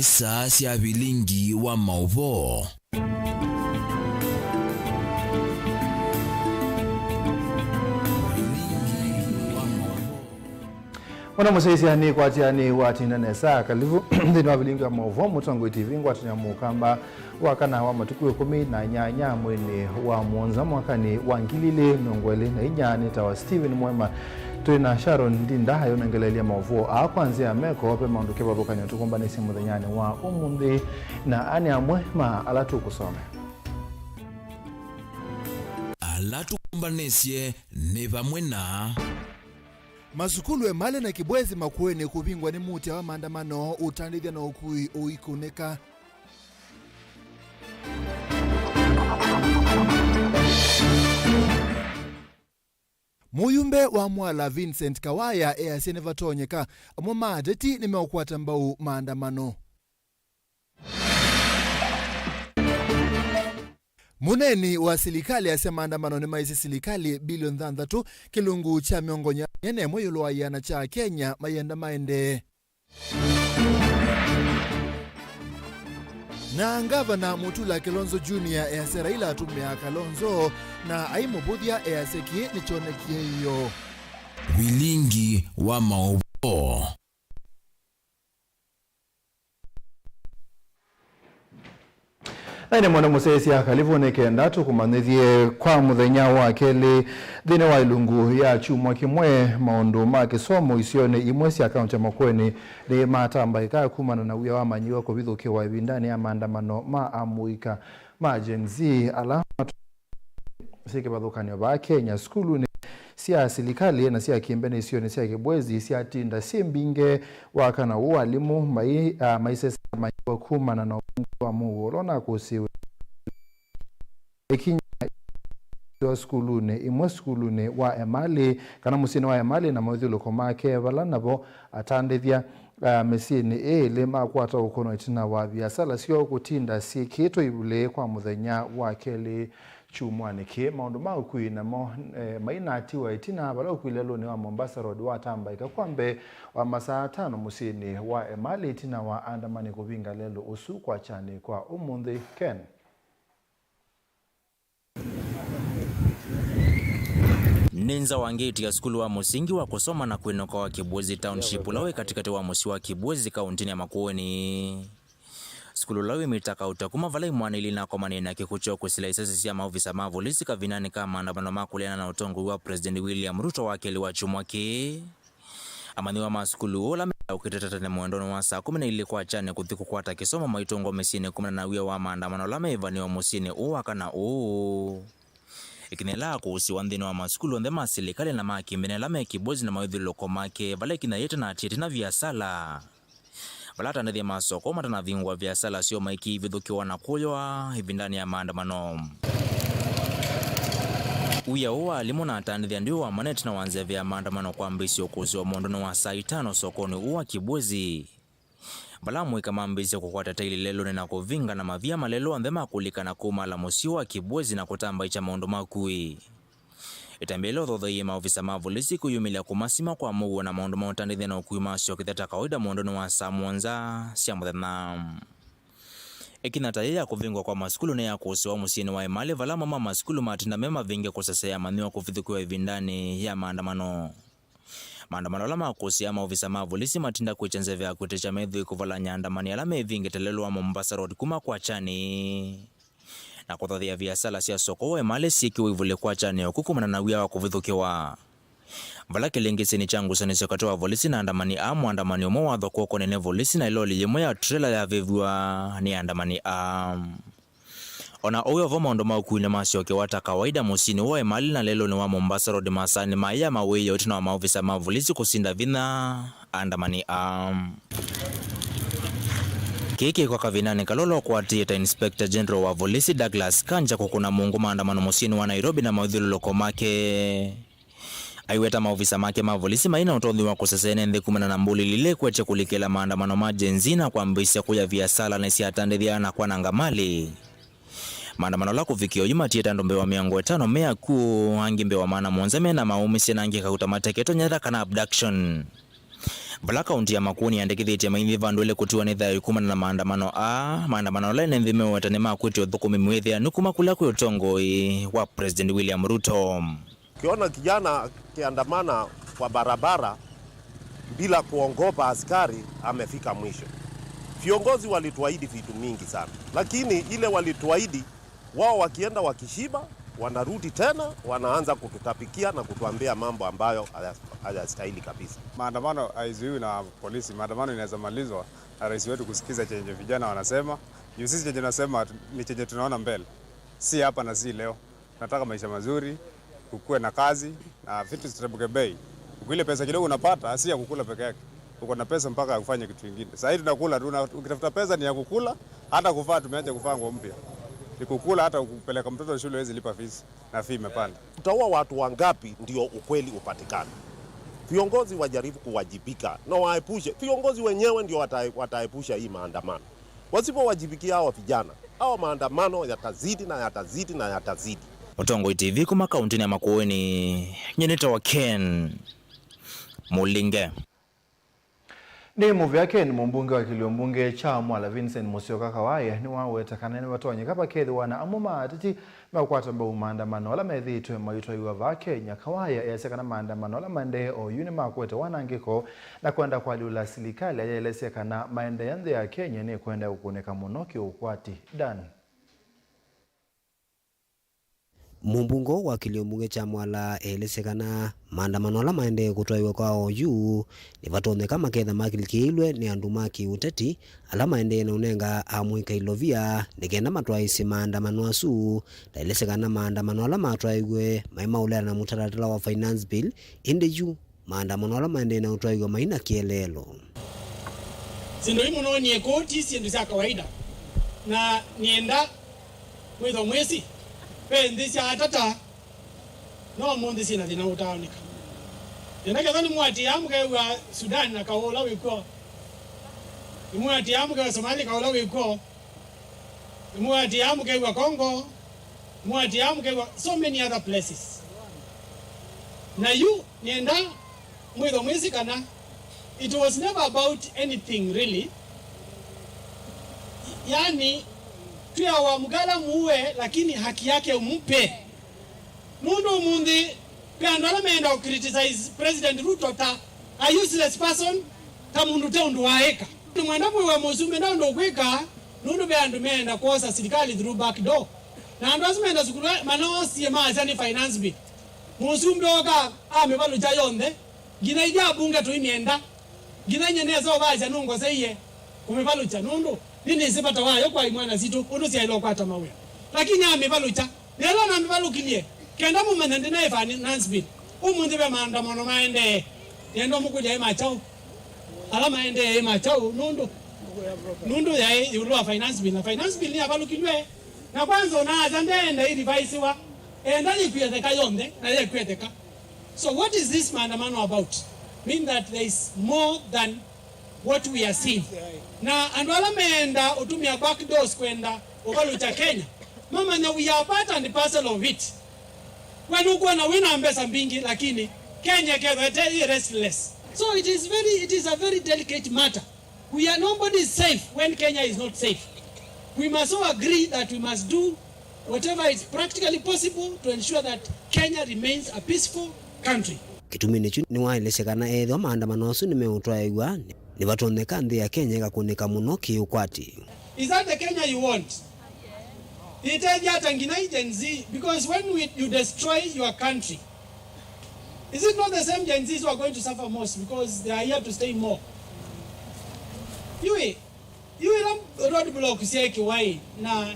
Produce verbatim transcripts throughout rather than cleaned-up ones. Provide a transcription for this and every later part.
Nĩ saa sya vilingi wa maũvoo. Mwana mũsyaĩĩsya nĩkwatĩanĩ watinda nesa. Kalivu nthĩnĩ wa vilingi wa maũvoo, Mũtongoi T V, ngwatanĩo ya mũkamba wa kana wa matukũ ĩkũmi na nyanya mweinĩ wa mũonza mwakanĩ wa ngili ilĩ mĩongo ĩlĩ na inya. Nĩtawa Stephen Mwema. Twĩ na Sharon Ndinda ayũnengeleelya maũvoo aa kwa nzĩa ya meko. Ve maũndũ kĩvathũkany'o tũkũmbanĩsye mũthenyanĩ wa ũmũnthĩ, na aa nĩ amwe ma ala tũkũsomea. Ala tũkũmbanĩsye nĩ vamwe na. Masukulu Emali na Kibwezi Makueni kũvingwa nĩ muutya wa maandamano ũtandĩthya na ũkui ũikũnĩka. Mũyumbe wa Mwala Vincent Kawaya easya nĩvatonyeka amwe ma ateti nĩmeũkwata mbau maandamano. Mũneeni wa silikalĩ asya maandamano nĩmaisye silikalĩ bilioni thanthatũ kĩlungu kya mĩongo nyanya na ĩmwe ĩũlũ wa ĩana kya Akenya mayenda maendee. Na Ngavana Mutula Kilonzo Junior easya Raila atũmĩaa Kalonzo na aimũvũthya easya kĩĩ nĩkyonekie ĩyoo. Vilingi wa maũvoo. Na ĩndĩ mwana mũsyaĩĩsya, kalivũ nĩ kenda tũkũmanyĩthye kwa mũthenya wa kelĩ nthĩnĩ wa ilungu ya kyumwa kĩmwe maũndũ ma kĩsomo isionĩ imwe sya kaũntĩ ya Makueni nĩ matambaĩka kumana na wia wa manyĩw'a kũvithũkĩwa ĩvindanĩ ya maandamano ma amũika ma Gen Z ala matu- syĩ kĩvathũkany'o vaa Kenya. Sukulunĩ sya silikalĩ na sya kĩmbene isionĩ sya Kibwezi syatinda syĩ mbingĩ wa kana ũu alimũ mai, ah, maisesea manyĩw'a kumana na ũvũngũ wa mũuo ũla ũnakũsĩwe ĩkinya wa sukulunĩ imwe, sukulunĩ wa Emali kana mũsyĩnĩ wa Emali na mawĩthyũlũko make, vala navo atandĩthya, ah, mĩsyĩnĩ ĩĩ ĩlĩ makwata ũkũno ĩtina wa viasala syoo kũtinda syĩkĩtwe ivulĩ kwa mũthenya wa kelĩ kyumwanĩ kĩĩ. Maũndũ ma ũkui namo, eh, mainatiwa ĩtina vala ũkui lelũnĩ wa Mombasa Road watambaĩka kwa mbee wa masaa atano mũsyĩnĩ wa Emali ĩtina wa andamani kũvinga lelũ ũsu kwakyanĩ kwa ũmũnthĩ. Ken. Nĩ nza wa ngĩti ya sukulu wa mũsingi wa kũsoma na kwĩnoka wa Kibwezi Township, ũla wĩ katĩkatĩ wa mũsyĩ wa Kibwezi, kaũntĩnĩ ya Makueni. Sukulu ũla wĩ mita kauta kuma vala imwana ilĩ inakomanĩe na kĩkw'ũ kyoo kũsila isasi sya maovisa ma volisi kavindanĩ ka maandamano ma kũleana na ũtongoi wa President William Ruto wa kelĩ wa kyumwa kĩĩ. Amanyĩw'a ma sukulu ũla metaũkĩte tene mwendonĩ wa saa kũmi na ilĩ kwakyanĩ kũthi kũkwata kĩsomo maitũngwa mĩsyĩnĩ kumana na wia wa maandamano ala meĩvanĩwa mũsyĩnĩ ũũ wa kana ũũ. Ĩkinya ĩla akũsĩwa nthĩnĩ wa masukulu onthe ma silikalĩ na ma kĩmbene ala me Kibwezi na mawĩthyũlũlũko make, vala ĩkinya yĩtanatie ĩtina viasala. Vala atandĩthya ma soko matanavingũa viasala syoo maikĩivithũkĩwa na kũywa ĩvindanĩ ya maandamano. Wia ũũ wa alimũ na atandĩthya ndwĩ wa mana ĩtina wa nzeve ya maandamano kwambĩĩsya ũkũsĩwa mwendonĩ wa saa itano sokonĩ ũũ wa Kibwezi, vala amũika mambĩĩsye kũkwata taili lelũnĩ na kũvinga na mavia malelũ onthe ma kũlika na kũmala mũsyĩ wa Kibwezi na kũtambaĩkya maũndũ ma ũkui. Ĩtambya yĩla ũthotheie maovisa ma volisi kũyumĩlya kũmasima kwa mũuo na maũndũ ma ũtandĩthya na ũkui masyokethya ta kawaida mwendonĩ wa saa mũonza sya mũthenya. Ĩkinya ta yĩĩ ya kũvingwa kwa masukulu nĩyakũsĩwa mũsyĩnĩ wa Emali, vala amwe ma masukulu matinda me mavinge kũsesea amanyĩw'a kũvithũkĩwa ĩvindanĩ ya maandamano. Maandamano ala makũsĩaa maovisa ma volisi matinda kwĩkya nzeve ya kwĩtĩkya methĩwe kũvalany'a andamani ala mevingĩte lelũ wa Mombasa Road kuma kwakyanĩ na kũthothea viasala sya soko wa Emali syĩkĩwe ivulĩ kwakyanĩ oku kumana na wia wa kũvithũkĩwa. Vala kĩlĩngĩsyenĩ kya ngusanĩsyo katĩ wa volisi na andamani aa, mũandamani ũmwe wathwa kw'oko nene volisi na ĩloli yĩmwe ya trela yavĩvw'a nĩ andamani aa. O na ũu vo, maũndũ ma ũkui nĩmasyokewa ta kawaida mũsyĩnĩ wa Emali na lelũnĩ wa Mombasa Road masaanĩ maĩ ya mawĩoo ĩtina wa maovisa ma volisi kũsinda vinya andamani aa. Kĩĩ kĩkwa kavindanĩ kala ũla ũkwatĩĩe ta Inspector General wa volisi Douglas Kanja kũkũna mũngũ maandamano mũsyĩnĩ wa Nairobi na mawĩthyũlũlũko make. Aiweta maovisa make ma volisi maĩ na ũtonyi wa kũsesea ene nthĩ kumana na mbũlĩli ila ikwetye kũlikĩla maandamano ma Gen Z na kwambĩĩsya kũya viasala nĩsyatandĩthya na kwananga malĩ. Maandamano ala kũvikĩa oyu matiĩte andũ mbee wa mĩongo ĩtano me akw'ũ, angĩ mbee wa maana mũonza me na maũmĩsye, na angĩ kauta mateketwe nyara kana abduction. Vala kaunti ya Makueni yandĩkĩthĩtye maithi vandũ elĩ kũtiwa nĩ thayũ kumana na maandamano aa, maandamano ala ene nthĩ meũweta nĩmakwĩtya ũthũkũmi mwĩthĩanu kuma kũla kwĩ ũtongoi wa President William Ruto. Ukiona kijana akiandamana kwa barabara bila kuogopa askari, amefika mwisho. Viongozi walituahidi vitu mingi sana, lakini ile walituahidi, wao wakienda wakishiba, wanarudi tena, wanaanza kututapikia na kutuambia mambo ambayo haya-, hayastahili kabisa. Maandamano haizuiwi na polisi. Maandamano inaweza malizwa na rais wetu kusikiza chenye vijana wanasema. Juu sisi chenye tunasema ni chenye tunaona mbele, si hapa na si leo. Tunataka maisha mazuri, kukuwe na kazi na vitu ziteremke bei. Ile pesa kidogo unapata si ya kukula peke yake, uko na pesa mpaka ya kufanya kitu kingine. Saa hii tunakula tu, na ukitafuta pesa ni ya kukula, hata kuvaa tumeacha kuvaa nguo mpya. Ni kukula, hata kupeleka mtoto shule huwezi lipa fees na fee imepanda. Utaua watu wangapi ndio ukweli upatikane? Viongozi wajaribu kuwajibika na waepushe. Viongozi wenyewe ndio wata-, wataepusha hii maandamano. Wasipowajibikia hawa vijana, hawa maandamano yatazidi na yatazidi na yatazidi. Ũtongoi T V kuma kaunti ya Makueni, nyie nĩtawa Ken Mũlinge. Nĩ mũvea Ken, mũmbunge wa kĩlio mbunge kya Mwala Vincent Musyoka Kawaya nĩwaweta kana nĩvatonyeka vakethĩwa na amwe ma ateti meũkwata mbau maandamano ala methĩĩtwe maitwaiwa vaa Kenya. Kawaya easya kana maandamano ala maendee oyu nĩmakwete wanangĩko na kwenda kũalyũla silikalĩ, ayaelesya kana maendeea nthĩ ya Kenya nĩkwenda kũkũnĩka mũno kĩũkwati. Dan. Mũmbunge wa kĩlio mbunge kya Mwala eelesya kana maandamano ala maendee kũtwaiwa kwa oyu nĩvatonyeka maketha makilikĩĩlwe nĩ andũ ma kĩũteti, ala maendee na ũnenga amũika ilovia nĩ kenda matwaĩĩsye maandamano asu. Ndaelesya kana maandamano ala matwaiwe maĩ maũleana na mũtalatala wa Finance Bill, ĩndĩ yu maandamano ala maendee na ũtwaiwa mai na kĩeleelo. Syĩndũ ii mũnoonie kũu ti syĩndũ sya kawaida, na nĩenda mwĩthwa mwĩsĩ ve nthĩ sya atata. No ũmũnthĩ syĩ na thĩna ũtaaoneka. Nĩenda kethwa nĩmũatĩĩa mũkew'a Sudan na kaũ ũla wĩ kw'o. Nĩmũatĩĩa mũkew'a Somali kaũ ũla wĩ kw'o. Nĩmũatĩĩa mũkew'a Congo. Nĩmũatĩĩa mũkew'a so many other places. Na yu nĩenda mwĩthwa mwĩsĩ kana it was never about anything really. Yani, twĩawa mgala muue, lakini haki yake umpe. Nũndũ ũmũnthĩ ve andũ ala meenda kũ criticize President Ruto ta a useless person, ta mũndũ te ũndũ waĩka. Nĩmwenda kwĩwa mũsumbĩ nda ũndũ ũkwĩka, nũndũ ve andũ meenda kwosa silikalĩ through back door. Na andũ asu meenda sukulu manoosie maasya nĩ Finance Bill. Mũsumbĩ ooka amĩvalũkya yonthe, nginya ithyĩ abunge tũimyenda nginya nyie nesa ũvasya nũngoseie kũmĩvalũkya, nũndũ nĩnĩsĩ vata wayo kwa imwana sitũ ũndũ syaĩle ũkwata mawĩa. Lakini amĩvalũkya, nĩla namĩvalũkilye, kenda mũmanya ndĩnaĩ Finance Bill. Ũmũnthĩ ve maandamano maendee, nĩenda mũkũlya ĩ ma kyaũ? Ala maendee ĩ ma kyaũ? Nũndũ, nũndũ yaĩ ĩũlũ wa Finance Bill, na Finance Bill nĩyavalũkilw'e. Na kwanza ũnaasya ndeenda ĩrivaisiwa, enda yĩkw'e theka yonthe, na yekw'e theka. So what is this maandamano about? Mean that there is more than what we are seeing. Na andũ ala meenda ũtũmĩa back doors kwenda ũvalũkya Kenya, mamanya we are part and parcel of it. We nũkwona wĩ na mbesa mbingĩ, lakini Kenya ĩkethwa ĩte yĩ restless. So it is very, it is a very delicate matter. We are, nobody is safe when Kenya is not safe. We must all agree that we must do whatever is practically possible to ensure that Kenya remains a peaceful country. Kĩtumi nĩkyo nĩwaelesya kana ethĩwa maandamano asu nĩmeũtwaĩw'a, nĩvatonyeka nthĩ ya Kenya ĩkakũnĩka mũno kĩũkwati. Is that the Kenya you want? Ĩtethya ata nginya Gen Z? Because when we, you destroy your country, is it not the same Gen Zs who are going to suffer most because they are here to stay more? Yui, yui ila road block syekiwai na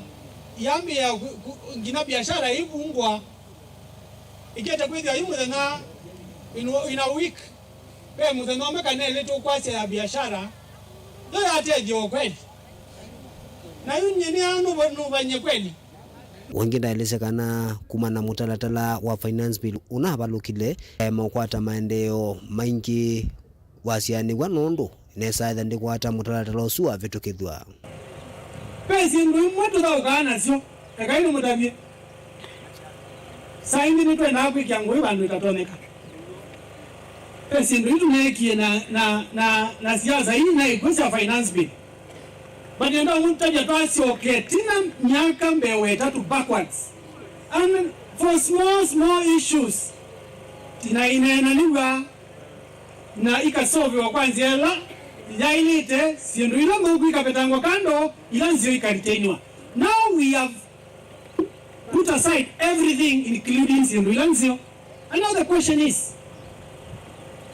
yambia ku-, ku-, nginya biashara ivungwa, ikete kwithia yu mũthenya in, in a week, ve mũthenya ũmwe kana elĩ tũkwasya ya biashara, yo yatethya o kweli? Na yu nyie nĩa nũva-, nũvany'e kweli? Ũngĩ ndaelesya kana kumana na mũtalatala wa Finance Bill ũnavalũkile, aema ũkwata maendeeo maingĩ wasyaanĩw'a nũndũ nesa etha ndĩkwata mũtalatala ũsu wavĩtũkĩthw'a. Ve syĩndũ imwe tũthaũkaa nasyo, ekai nĩmũtavye. Saa ingĩ nĩtwendaa kwĩkĩa ngũĩ vandũ itatonyeka. Ve syĩndũ ii tũneekie na, na, na, na siasa ii na ikuũ sya finance bill. But nenda ũmũtavya twasyoke tina myaka mbee wa ĩtatũ backwards. And for small, small issues, tina ineenanĩw'a na ikasoviwa kwa nzĩa ĩla yaĩlĩte, syĩndũ ila nthũku ikavetangwa kando, ila nzeo ikaritainiwa. Now we have put aside everything, including syĩndũ ila nzeo. And now the question is,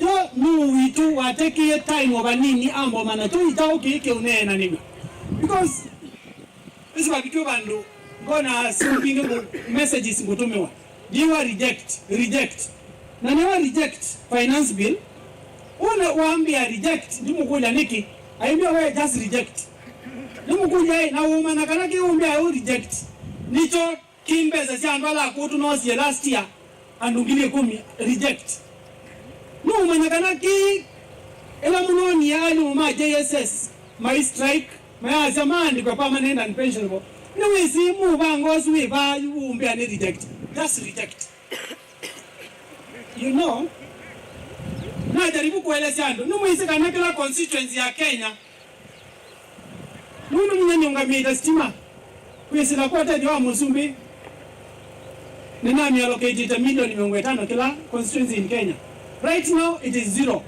yo nũũ witũ watekie time o vanini ambomana tũita ũkĩĩke ũneenanĩw'a? Because ĩsu vavikĩwe vandũ ngona syĩndũ mbingĩ ngũ-, messages ngũtũmĩwa. Ndiwa reject, reject. Na nĩwa reject finance bill. Ũna wambĩa reject, ndimũkũlya nĩkĩ? Aimbĩa we just reject. Ndimũkũlya ĩ, na ũmanya kana kĩ ũmbĩa ũ reject? Nĩkyo kĩ mbesa sya andũ ala akũũ tũnoosie last year, andũ ngili ĩkũmi reject. Nũũmanya kana kĩ ĩla mũnoonie alimũ ma J S S mai strike, mayasya maandĩkwe permanent and pensionable? Nĩwĩsĩ mũvango ũsu wĩ vaa yu ũmbĩa nĩ reject? Just reject. You know, najaribu kuelesya andũ, nĩmwĩsĩ kana kĩla constituency ya Kenya, nũndũ nĩnĩũngamĩte sitima kwĩsĩla kwa ũtethyo wa mũsumbĩ, nĩnamĩallocatĩte milioni mĩongo ĩtano kĩla constituency in Kenya. Right now it is zero.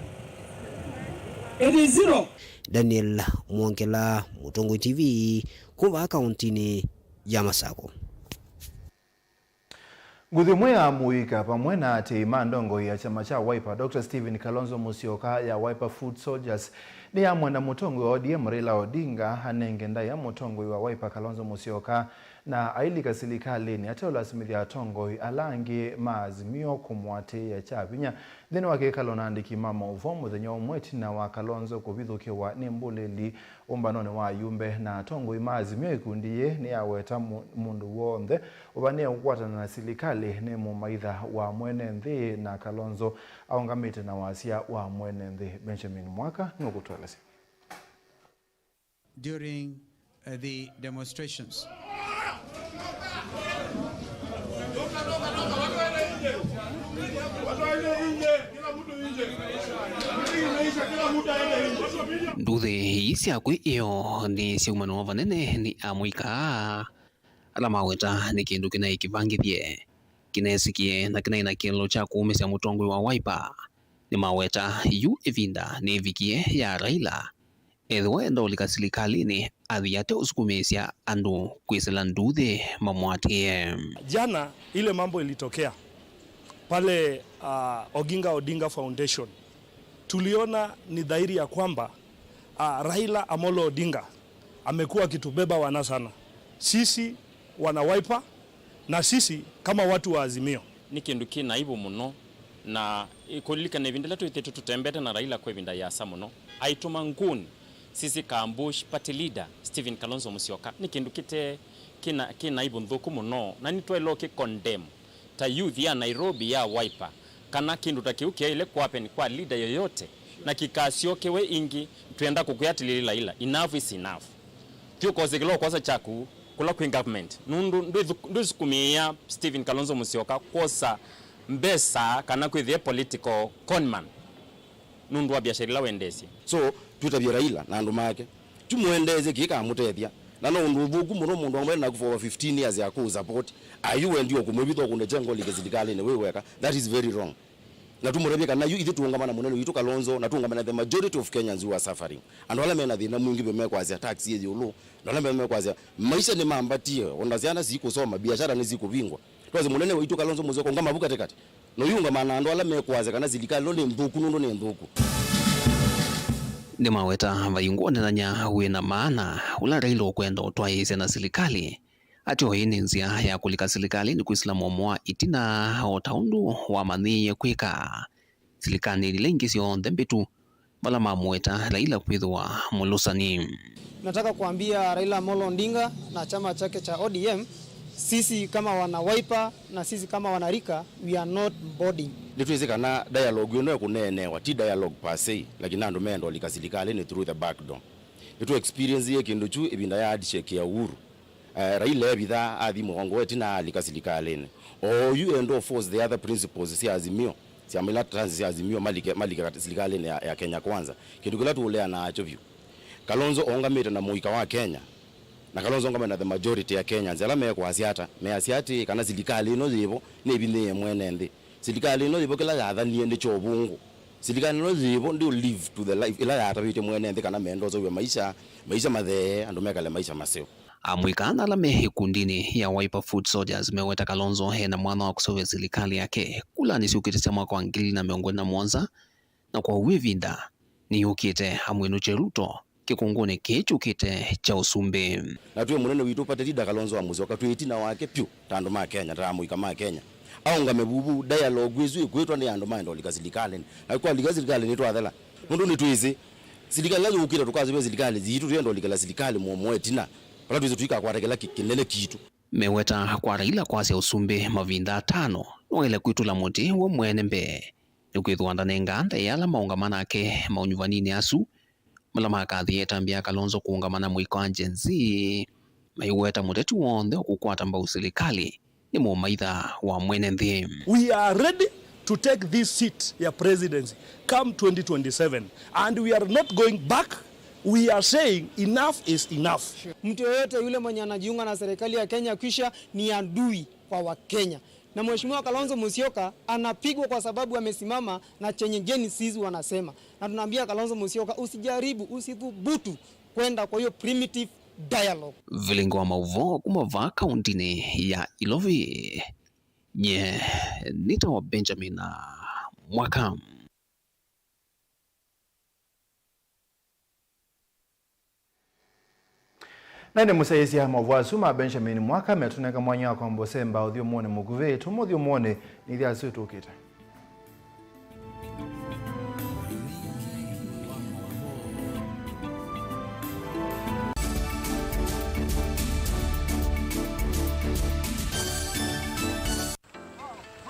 It is zero. Daniel Mwongela, Mũtongoi T V, kuma kauntinĩ ya Masako. Nguthu ĩmwe ya mũika vamwe na aatĩĩi ma ndongoi ya kyama kya Wiper, Doctor Stephen Kalonzo Musyoka, ya Wiper Foot Soldiers, nĩyamwenda mũtongoi wa O D M Raila Odinga anenge ndaĩa mũtongoi wa Wiper Kalonzo Musyoka na ailika silikalĩnĩ ateũlasimĩthya atongoi ala angĩ ma Azimio kũmũatĩĩa kya vinya. Nthĩnĩ wa kĩkalo na andĩki ma maũvoo mũthenya ũmwe ĩtina wa Kalonzo kũvithũkĩwa nĩ mbũlĩli ũmbanonĩ wa ayumbe na atongoi ma Azimio, ikundi yĩĩ nĩyaweta mũ-, mũndũ w'onthe ũvanĩe kũkwatana na silikalĩ nĩ mũmaitha wa mwene nthĩ, na Kalonzo aũngamĩte na wasya wa mwene nthĩ. Benjamin Mwaka nũkũtũelesya. During, uh, the demonstrations. Nduthĩ ii sya kwĩĩo nĩ syaumanwa vanene nĩ amũika aa, ala maweta nĩ kĩndũ kĩnaĩ kĩvangĩthye, kĩneesĩkĩe na kĩnaĩ na kĩeleelo kya kũũmĩsya mũtongoi wa Wiper. Nĩmaweta yu ĩvinda nĩĩvikie ya Raila, ethĩwa enda ũlika silikalĩnĩ, athi ate ũsukumĩĩsya andũ kwĩsĩla nduthĩ mamũatĩĩe. Jana ile mambo ilitokea pale, ah, Oginga Odinga Foundation, tuliona ni dhahiri ya kwamba, ah, Raila Amolo Odinga amekuwa akitubeba wana sana. Sisi wana Wiper na sisi kama watu wa Azimio. Nĩ kĩndũ kĩ na aibu mũno, na kũlilikana ĩvinda ĩla twĩthĩtwe tũtembete na Raila kwa ĩvinda yĩasa mũno, aitũma ngũni sisi ka ambush party leader Stephen Kalonzo Musyoka. Nĩ kĩndũ kĩte, kĩ na, kĩ na aibu nthũku mũno, na nĩtwaĩle ũkĩ condemn ta youth ya Nairobi ya Wiper, kana kĩndũ ta kĩu kĩaĩle kũhappen kwa leader yoyote, na kĩkasyokewe ĩngĩ. Twĩenda kũkwĩa atĩlĩlĩ, Laila, enough is enough. Thiĩ ũkose kĩla ũkwosa kyaku kũla kwĩ government, nũndũ ndwĩthu-, ndwĩsukumĩĩa Stephen Kalonzo Musyoka kwosa mbesa kana kwĩthĩa political conman nũndũ wa biashara ila wendeesye. So, twĩtavye Raila na andũ make. Tũmũendeesye kĩĩ kamũtethya. Na no ũndũ ũthũku mũno mũndũ amwe naku for over fifteen years ya kũsupport. Ayu wendi o kũmwĩvitha ũkũne kyengo like silikalĩnĩ wĩ weka. That is very wrong. Na tũmũtavye kana yu ithyĩ tũũngama na mũnene witũ Kalonzo, na tũũngama na the majority of Kenyans who are suffering. Andũ ala mena thĩna mwingĩ ve mekwasya tax yĩ ĩũlũ, andũ ala me-, mekwasya maisha nĩmambatie, ona syana sikũsoma, biashara nĩsikũvingwa. Twasye mũnene waitũ Kalonzo Musyoka ũngama vu katĩkatĩ. Na ũyũngama na andũ ala mekwasya kana silikalĩ ĩno nĩ nthũku nũndũ nĩ nthũku. Nĩmaweta vai ngwonethany'a wĩ na maana ũla Raila ũkwenda ũtwaĩĩsya na silikalĩ. Atĩ oĩ nĩ nzĩa ya kũlika silikalĩnĩ kwĩsĩla mũomo wa ĩtina o ta ũndũ wamanyĩĩie kwĩka silikalĩnĩ ila ingĩ syonthe mbĩtu, vala mamũweta Raila kwĩthĩwa mũlũsani. Nataka kuambia Raila Amolo Odinga na chama chake cha O D M, sisi kama wana Wiper na sisi kama wana Rika, we are not boarding. Nĩtwĩsĩ kana dialogue ĩno ĩkũneenewa ti dialogue per se, lakini andũ meenda ũlika silikalĩnĩ through the back door. Nĩtũ experience kĩndũ kyu ĩvinda ya handshake ya Uhuru. Eh, Raila evitha athi mũongo ĩtina alika silikalĩnĩ. Oyu endo force the other principles sya Azimio Syama ila ta sya Azimio malike, malike kat-, silikalĩnĩ ya, ya Kenya Kwanza. Kĩndũ kĩla tũũleana nakyo vyũ, Kalonzo aũngamĩte na mũika wa Kenya, na Kalonzo aũngamĩte na the majority ya Kenyans ala mekwasya ata, measya atĩĩ kana silikalĩ ĩno yĩvo nĩvinyĩĩe mwene nthĩ. Silikalĩ ĩno yĩvo kĩla yathanie nĩ kya ũvũngũ. Silikalĩ ĩno yĩvo ndĩ live to the life ĩla yatavĩtye mwene nthĩ kana mendosew'e maisha, maisha mathee, andũ mekale maisha maseo. Amũika ana ala me ĩkundinĩ ya Wiper Foot Soldiers meweta Kalonzo e na mwanya wa kũseũvya silikalĩ yake kulanĩ syũkĩte sya mwaka wa ngili ilĩ na mĩongo ĩlĩ na mũonza, na kwa ũu ĩvinda nĩyũkĩte amwĩnũkye Ruto kĩkũngũnĩ kĩĩ kyũkĩte kya ũsumbĩ. Na twĩ mũnene witũ party leader Kalonzo wa Musyoka, twĩ ĩtina wake vyũ ta andũ ma Kenya, ta amũika ma Kenya. Aũngame vuvu, dialogue ĩsu ĩkwĩtwa nĩ andũ maenda ũlika silikalĩnĩ. Na kwalika silikalĩ nĩtwathela. Nũndũ nĩtwĩsĩ silikalĩ ĩla yũkĩte tũkasĩvĩa silikalĩ yitũ, tũyenda ũlikĩla silikalĩ mũomo ĩtina, vala twĩsĩ tũikakwata kĩla kĩ-, kĩnene kitũ. Meweta kwa Raila kwasya ũsumbĩ mavinda atano nĩwaĩle kwĩtũla mũtĩ we mwene mbee, nĩkwĩthĩwa ndanengaa ndaĩa ala maũngama nake maũnyuvaninĩ asu, vala makathie ĩtambya ya Kalonzo kũũngama na mũika wa Gen Z, maiweta mũteti w'onthe wa kũkwata mbau silikalĩ nĩ mũmaitha wa mwene nthĩ. We are ready to take this seat ya presidency come twenty twenty-seven, and we are not going back. We are saying enough is enough. Mtu yoyote yule mwenye anajiunga na serikali ya Kenya Kwisha ni adui kwa Wakenya. Na Mheshimiwa Kalonzo Musyoka anapigwa kwa sababu amesimama na chenye Gen Zs wanasema. Na tunaambia Kalonzo Musyoka, usijaribu, usithubutu kwenda kwa hiyo primitive dialogue. Vilingi wa maũvoo kuma vaa kaũntĩnĩ ya Ilovi. Nye nĩtawa Benjamin Mwaka. Na ĩndĩ mũsyaĩĩsya, maũvoo asu ma Benjamin Mwaka metũnenga mwanya wa kwamba ũsemba ũthyũmũonĩ mũkuvĩ. Tuma ũthyũmũonĩ nĩ ithya asu ĩtũkĩte.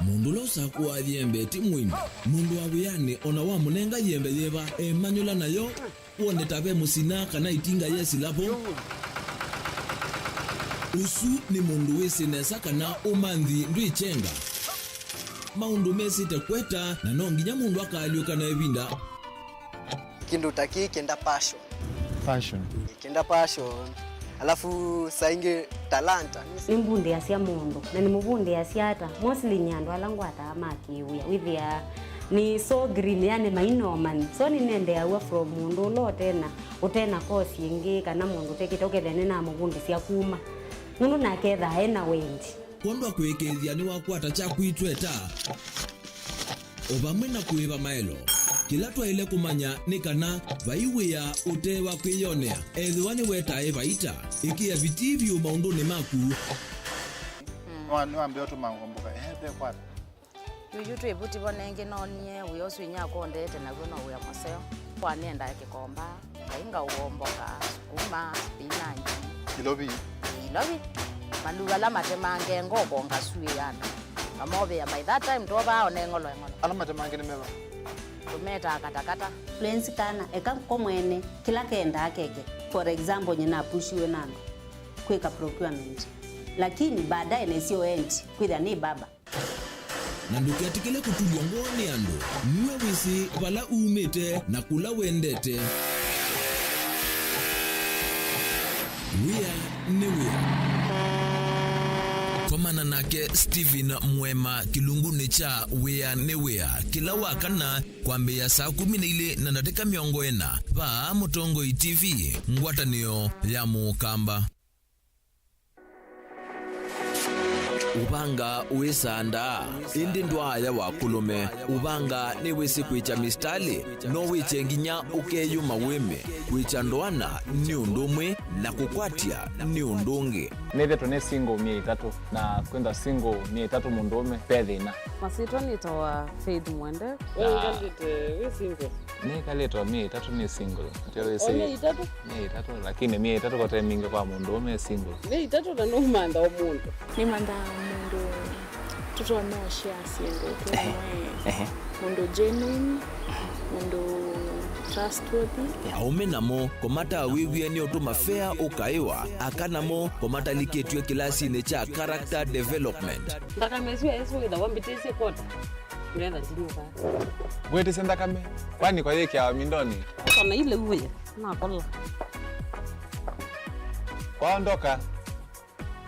Mũndũ ũla ũsakũaa yembe ti mũĩmi. Mũndũ wa wĩanĩ o na wamũnenga yembe yĩva, emanyũla nayo, wone ta ve mũsina kana ĩtinga yesĩla vo. Ũsu nĩ mũndũ wĩsĩ nesa kana ũmanthi ndwĩkyenga. Maũndũ mesĩte kweta, na no nginya mũndũ akaalyũka na ĩvinda. Kĩndũ ta kĩĩ kĩenda passion. Passion. Kĩenda passion. Alafu saa ingĩ talanta. Nĩmbundĩasya mũndũ, na nĩmũvundĩasya ata? Mostly nĩ andũ ala ngwataa ma kĩwĩa. Wĩthĩaa nĩ so green, yani mainomani. So nĩnendeeaw'a from mũndũ ũla ũtena, ũtena course ĩngĩ, kana mũndũ ũtekĩte, ũkethĩa nĩnamũvundĩsya kuma. Nũndũ nake ethaa ena wendi. Kwondwa kũĩkĩĩthya nĩwakwata kyaku itweta. O vamwe na kũĩva maelo. Kĩla twaĩle kũmanya nĩ kana vai wĩa ũte wa kwĩyonea, ethĩwa nĩwetae vaita, ĩkĩa vitii vyũ maũndũnĩ maku. Nĩwa-, nĩwambĩa ũtũma ngomboka, ehe, tekwata. Yuyu twĩ vuti vo nengĩ noonie wĩa ũsu inyakwa ũndeete naw'o no wĩa mũseo. Kwa nĩendaa kĩkomba. Kainga ũomboka, sukuma, spinach. Ilovi. Ilovi. Maluu ala matemange ngoko ngasuĩana. Mamovĩa by that time twovaa one ng'olo eng'olo. Ala matemange nĩ meva? Tũmetaa katakata. Fluence kana eka ko mwene kĩla kendaa keke. For example, nyina apushiwe na andũ kwĩka procurement. Lakini baadaye nesio endi kwĩthĩa nĩ baba. Na ndũketĩkĩle kũtulw'a ngoo nĩ andũ. Nue wĩsĩ vala umĩte na kũla wendete. Wĩa nĩ wĩa. Komana nake Stephen Mwema kĩlungunĩ kya Wĩa nĩ Wĩa kĩla wa kana kwambĩĩa saa kũmi na ilĩ na ndatĩka mĩongo ĩna vaa Mũtongoi T V, ngwatanĩo ya Mũkamba. Ũvanga wĩsandaa, ĩndĩ ndwaaya wa kũlũme. Ũvanga nĩwĩsĩ kwĩkya mistalĩ, no wĩkye nginya ũkeyũma wĩme, kwĩkya ndoana nĩ ũndũ ũmwe, na kũkwatya nĩ ũndũ ũngĩ. Nĩthĩtwe nĩ single myei ĩtatũ, na kwĩthwa single myei ĩtatũ mũndũũme, ve thĩna. Masyĩtwa nĩtawa Faith Mwende. We wĩkalĩte wĩ single? Nĩkalĩte o myei ĩtatũ nĩ single. Ndio wĩsĩ. O myei ĩtatũ? Myei ĩtatũ, lakini myei ĩtatũ kote mingĩ kwa mũndũũme single. Myei ĩtatũ na nũmantha o mũndũ. Nĩmanthaa mũndũ tũtonya ũshare syĩndũ twĩ hamwe. Ehe. Mũndũ genuine, mũndũ trustworthy. Aũme namo, kũmatawĩw'e nĩ ũndũ mavea ũkaĩwa, aka namo, kũmatalikĩtw'e kĩlasinĩ kya character development. Nthakame ĩsu ya Yesũ wĩthawa mbĩtĩsye kwota. Ngetha ndinyuka. Ngwĩtĩsye nthakame. Kwani kwa yĩkĩawa mindoni? Kana ile uwe. Nakola. Kwaondoka.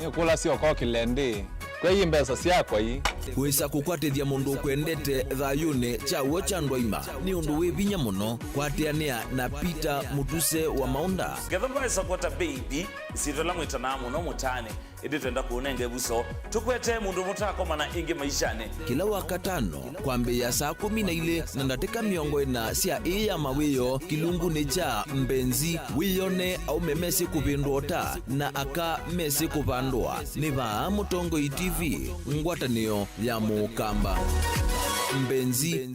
Nĩkũlasya ũkokĩle ndĩ. Kwei mbesa syakwa ii. Wĩsa kũkwatĩthya mũndũ ũkwendete thayũnĩ kyaw'o kya ndwaima nĩ ũndũ wĩ vinya mũno. Kwatĩanĩa na Peter Mũtuse wa Maũnda. Ngetha mbaĩsa kwata baby, ĩsyĩtwa ĩla mwĩtanaa mũno mũtaanĩ, ĩndĩ twenda kũũnenga ĩvuso. Tũkwete mũndũ mũtaakomana ĩngĩ maishanĩ. Kĩla Wakatano, kwambĩĩa saa kũmi na ilĩ na ndatĩka mĩongo ĩna sya ĩĩ ya mawĩoo, kĩlungunĩ kya Mbenzi, wĩyone aũme mesĩ kũvĩndũa ũta na aka mesĩ kũvandũa. Nĩ vaa Mũtongoi T V, ngwatanĩo ya Mũkamba. Mbenzi.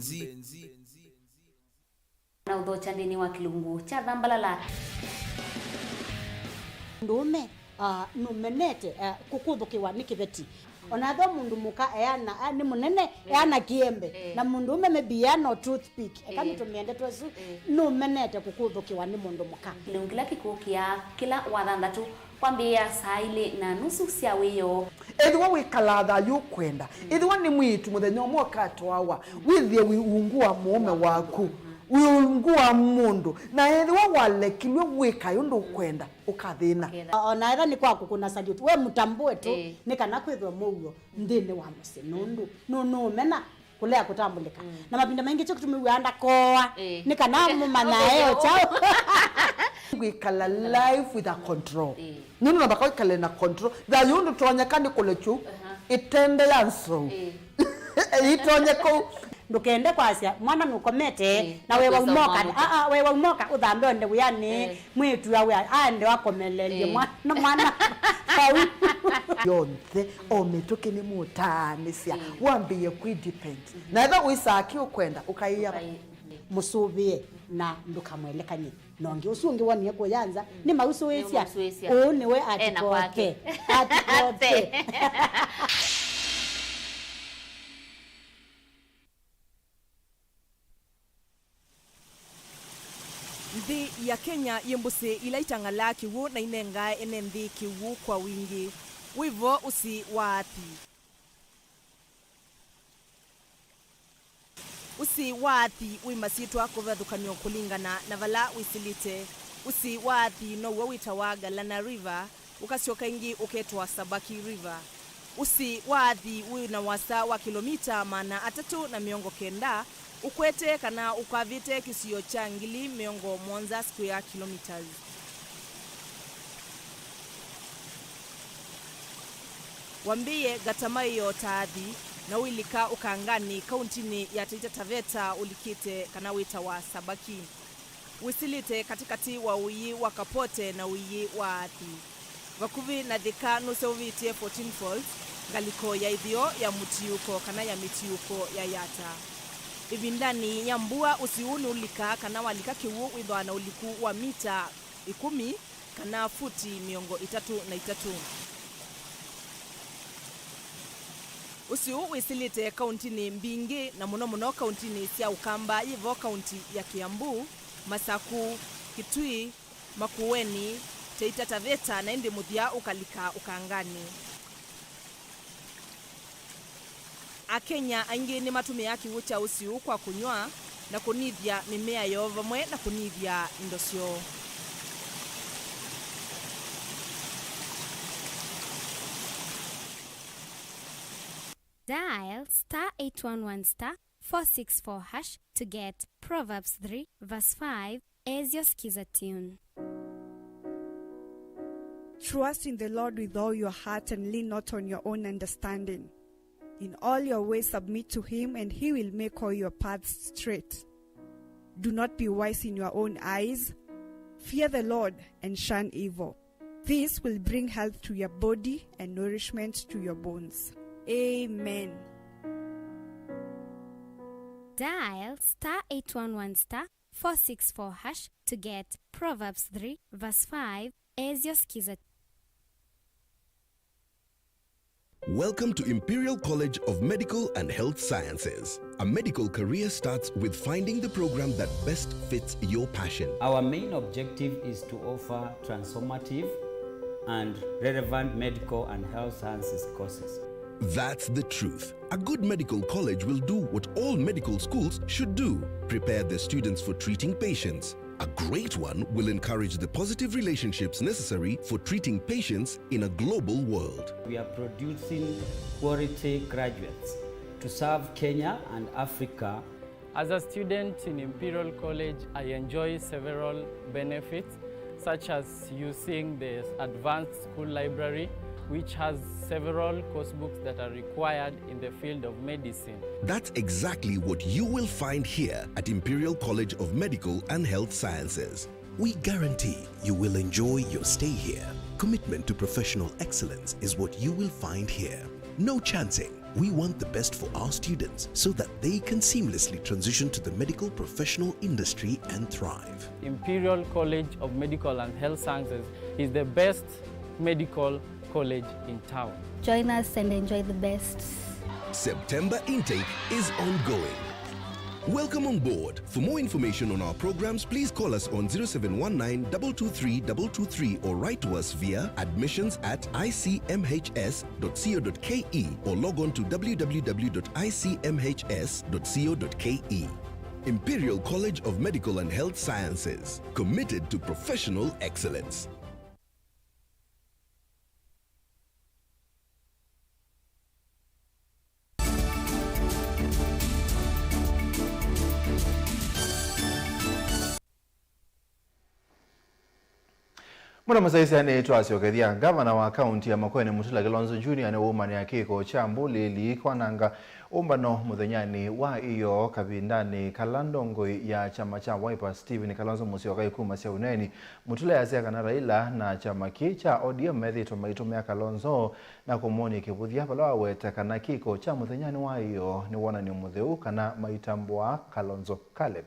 Na ũthokya nthĩnĩ wa kĩlungu kya Thambalala. Mũndũũme, ah, nũmenete, ah, kũkũthũkĩwa nĩ kĩveti. Ona ethĩwa mũndũ mũka eana, ah, nĩ mũnene, eana kĩembe. Eh. Na mũndũũme maybe eana o toothpick. Eka, eh, nĩtũmĩende twesu, eh, nũmenete kũkũthũkĩwa nĩ mũndũ mũka. Kĩlungu kĩla kĩkũkĩa kĩla Wathanthatũ kwambĩĩa saa ilĩ na nusu sya wĩoo. Ethĩwa wĩkalaa thayũ ũkwenda, ethĩwa nĩ mwĩĩtu mũthenya ũmwe ũkatwawa, wĩthĩe wĩ ungu wa mũũme waku, wĩ ungu wa mũndũ, na ethĩwa walekilw'e wĩkae ũndũ ũkwenda, ũkathĩna. Ũkethĩa. O na ethĩwa nĩ kwa kũkũna salute, we mũtambũe tu, ĩĩ, nĩ kana kwĩthwe mũuo nthĩnĩ wa mũsyĩ, nũndũ nũ-, nũũmena kũlea kũtambũlĩka. Mm. Na mavinda maingĩ kyo kĩtumi wĩaa ndakoa, ĩĩ, nĩ kana mũmanyae o kyaũ. Kwĩkala life with a control. Ĩĩ. Nũndũ no mũhaka wĩkale na control. Thayũ ndũtonyeka nĩ kũlekyũ, aha, ĩtende ya nzou. Ĩĩ. Ĩtonye kũu. Ndũkende kwasya, mwana nũkomete, ĩĩ, na wewa nũkwĩsa umoka. Ũmwamũka. Aa, wewa umoka, ũthambe onde wĩanĩ, ĩĩ, mwĩĩtu awe aende wakomeleelye, ĩĩ, mwana, mwana. Vau. Yonthe, o mĩtũkĩ nĩ mũtaanĩsya, ĩĩ, wambĩĩe kwĩ depend. Mhm. Na ethĩwa ũisaa kĩ ũkwenda, ũkaĩa. Ũkaĩ-, mũsũvĩe na ndũkamwelekany'e. Na ũngĩ ũsu ũngĩ wonie kũya nza, mm, nĩmausũĩsya. Nĩmausũĩsya. Ũũ nĩwe ena kwake. Atikote. Atikote. Nthĩ ya Kenya yĩ mbũsĩ ila itang'alaa kĩw'ũ na inengaa ene nthĩ kĩw'ũ kwa wingĩ. Wĩ vo ũsĩ wa athi. Ũsĩ wa athi wĩ masyĩtwa kũvathũkanw'a kũlingana na vala wĩsĩlĩte. Ũsĩ wa athi now'o wĩtawa Galana River, ũkasyoka ĩngĩ ũketwa Sabaki River. Ũsĩ wa athi wĩ na wasa wa kĩlomita maana atatũ na mĩongo kenda, ũkwete kana ũkavĩte kĩsio kya ngili mĩongo mũonza square kilometres. Wambĩĩe Gatamaĩo ta athi, na ũilika Ũkanganĩ, kauntinĩ ya Taita Taveta, ũlikĩte kana wĩtawa Sabaki. Wĩsĩlĩte katĩkatĩ wa ũiĩ wa Kapote na ũiĩ wa Athi. Vakuvĩ na Thika nũseũvĩtye Fourteen Falls, ngalĩko ya ĩtheo ya mũtiũko kana ya mĩtiũko ya Yatta. Ĩvindanĩ ya mbua, ũsĩ ũũ nũlikaa kana walika kĩw'ũ wĩthwaa na ũliku wa mita ĩkũmi kana futi mĩongo ĩtatũ na itatũ. Ũsĩ ũũ wĩsĩlĩte kauntinĩ mbingĩ, na mũno mũno kauntinĩ sya Ũkamba, yĩ vo kaunti ya Kiambu, Masaku, Kitui, Makueni, Taita Taveta, na ĩndĩ mũthya ũkalika Ũkanganĩ. Akenya aingĩ nĩmatũmĩaa kĩw'ũ kya ũsĩ ũũ kwa kũnyw'a na kũnĩthya mĩmea yoo vamwe na kũnĩthya indo syoo. Dial star eight one one star four six four hash to get Proverbs three verse five as your skiza tune. Trust in the Lord with all your heart and lean not on your own understanding. In all your ways submit to him, and he will make all your paths straight. Do not be wise in your own eyes. Fear the Lord and shun evil. This will bring health to your body and nourishment to your bones. Amen. Dial star eight one one star four six four hash to get Proverbs three verse five as your skiza. Welcome to Imperial College of Medical and Health Sciences. A medical career starts with finding the program that best fits your passion. Our main objective is to offer transformative and relevant medical and health sciences courses. That's the truth. A good medical college will do what all medical schools should do: prepare their students for treating patients. A great one will encourage the positive relationships necessary for treating patients in a global world. We are producing quality graduates to serve Kenya and Africa. As a student in Imperial College, I enjoy several benefits, such as using the advanced school library, which has several course books that are required in the field of medicine. That's exactly what you will find here at Imperial College of Medical and Health Sciences. We guarantee you will enjoy your stay here. Commitment to professional excellence is what you will find here. No chancing. We want the best for our students so that they can seamlessly transition to the medical professional industry and thrive. Imperial College of Medical and Health Sciences is the best medical college in town. Join us and enjoy the best. September intake is ongoing. Welcome on board. For more information on our programs, please call us on zero seven one nine, two two three, two two three or write to us via admissions at I C M H S dot co dot K E or log on to W W W dot I C M H S dot co dot K E. Imperial College of Medical and Health Sciences, committed to professional excellence. Mũno mũsyaĩĩsya nĩtwasyokethya. Ngavana wa kaunti ya Makueni Mutula Kilonzo Junior nĩwaumanĩa kĩko kya mbũlĩli kwananga ũmbano mũthenyanĩ wa ĩyoo, kavindanĩ kala ndongoi ya kyama kya Wiper Stephen Kalonzo Musyoka ikumasya ũneeni. Mutula easya kana Raila na kyama kĩĩ kya O D M methĩĩtwe maitũmĩa Kalonzo na kũmwony'a kĩvũthya, vala waweta kana kĩko kya mũthenyanĩ wa ĩyoo nĩ wonany'o mũtheu kana maitambũaa Kalonzo. Caleb.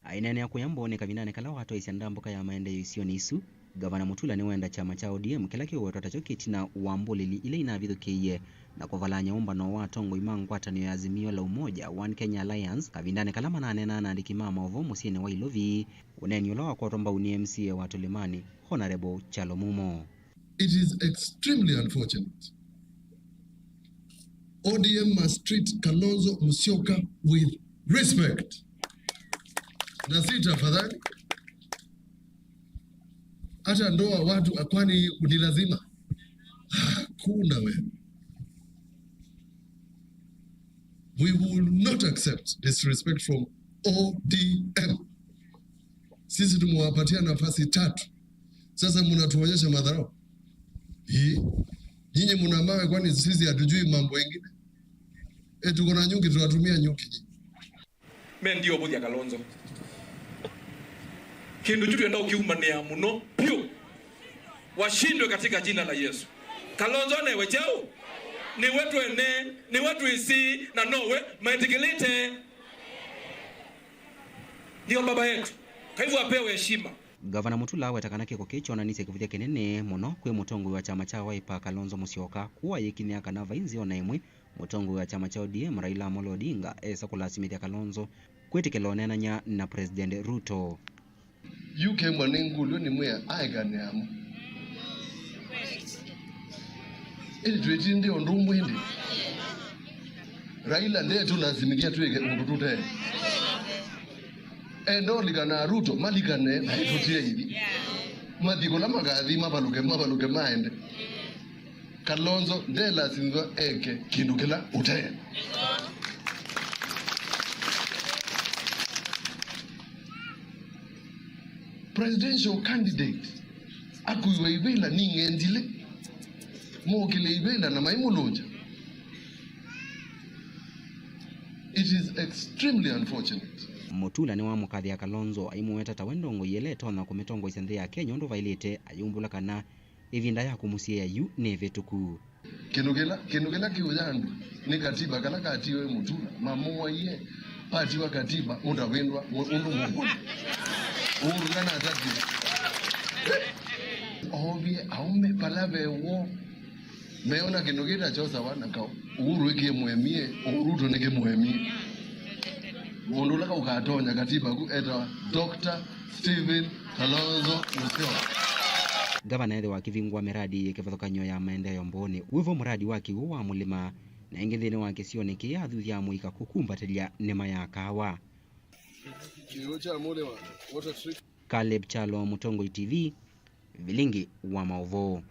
Aineenea kũya Mbooni kavindanĩ kala watwaisye ndambũka ya maendeeo isionĩ isu, Ngavana Mutula nĩwenda kyama kya O D M kĩla kĩũwetwa takyo kĩtina wa mbũlĩli ila inavithũkĩie na kũvalany'a ũmbano wa atongoi ma ngwatanĩo ya Azimio la Umoja One Kenya Alliance kavindanĩ kala mananeenaa na andĩki ma maũvoo mũsyĩnĩ wa Ilovi, ũneeni ũla wakwatwa mbau nĩ M C A wa Tulimani, Honourable Kyalo Mumo. It is extremely unfortunate. O D M must treat Kalonzo Musyoka with respect. Na si tafadhali. Hata ndoa watu akwani ni lazima. Hakuna wewe. We will not accept disrespect from O D M. Sisi tumewapatia nafasi tatu. Sasa mnatuonyesha madharau. Hii. Nyinyi mna mawe, kwani sisi hatujui mambo ingine? Eh, tuko na nyuki, tunatumia nyuki nyinyi. Me ndio ũvũthya Kalonzo. Kĩndũ kyu twenda ũkiumanĩa mũno vyũ. Washindwe katika jina la Yesu. Kalonzo newe kyaũ? Nĩwe twene, nĩwe twĩsĩ, na nowe maĩtĩkĩlĩte. Ndio baba yetu. Kwa hivyo apewe heshima. Ngavana Mutula aweta kana kĩko kĩĩ kyonanisye kĩvũthya kĩnene mũno kwĩ mũtongoi wa kyama kya Wiper Kalonzo Musyoka, kũu ayĩkinyĩa kana vai nzĩa o na ĩmwe mũtongoi wa kyama kya O D M Raila Amolo Odinga esa kũlasimĩthya Kalonzo kwĩtĩkĩla ũneenany'a na President Ruto. Yu kemwa nĩ ngũlyo nĩ mwĩa aekane amo. Ĩndĩ twĩtindĩ ũndũ ũmwe ĩndĩ. Raila ndetũlasimĩthya twĩke ũndũ tũte. Enda ũlikana Ruto, malikane na ĩtũtie ithi. Mathi kũla makathi, mavalũke, mavalũke maende. Kalonzo ndelasimĩthwa eke kĩndũ kĩla ũte. Presidential candidate akuiwa ivĩla nĩ ng'endilĩ, mokĩle ivĩla na maimũlũngya. It is extremely unfortunate. Mutula nĩwamũkathĩa Kalonzo, aimũweta ta we ndongoi ĩla ĩtonya kũmĩtongoesya nthĩ ya Kenya ũndũ vaĩlĩte, ayumbũla kana ĩvinda ya kũmũsiĩĩa yu nĩ ĩvĩtũku. Kĩndũ kĩla, kĩndũ kĩla kĩũya andũ nĩ katiba kala katiwe Mutula, mamoaie patiwa katiba ũtavĩndwa mũ-, ũndũ mũkũlũ. Uhuru kana atati. Ovie aume pala ve woo. Meona kĩndũ kĩta kyo sawa na kau. Uhuru ĩkĩmwemie, Ruto nĩkĩmwemie. Mũndũ ũla ũkatonya katiba ku etawa Doctor Stephen Kalonzo Musyoka. Ngavana ethĩwa akĩvingũa mĩradi yĩ kĩvathũkany'o ya maendeeo Mbũũnĩ, wĩvo mũradi wa kĩw'ũ wa Mũlĩma, na ĩngĩ nthĩnĩ wa kĩsionĩ kĩĩ athuthya amũika kũkumbatĩlya nĩma ya kaawa. Kĩw'ũ kya Mũlĩma Water Treat. Caleb Kyalo, Mũtongoi T V, Vilingi wa Maũvoo.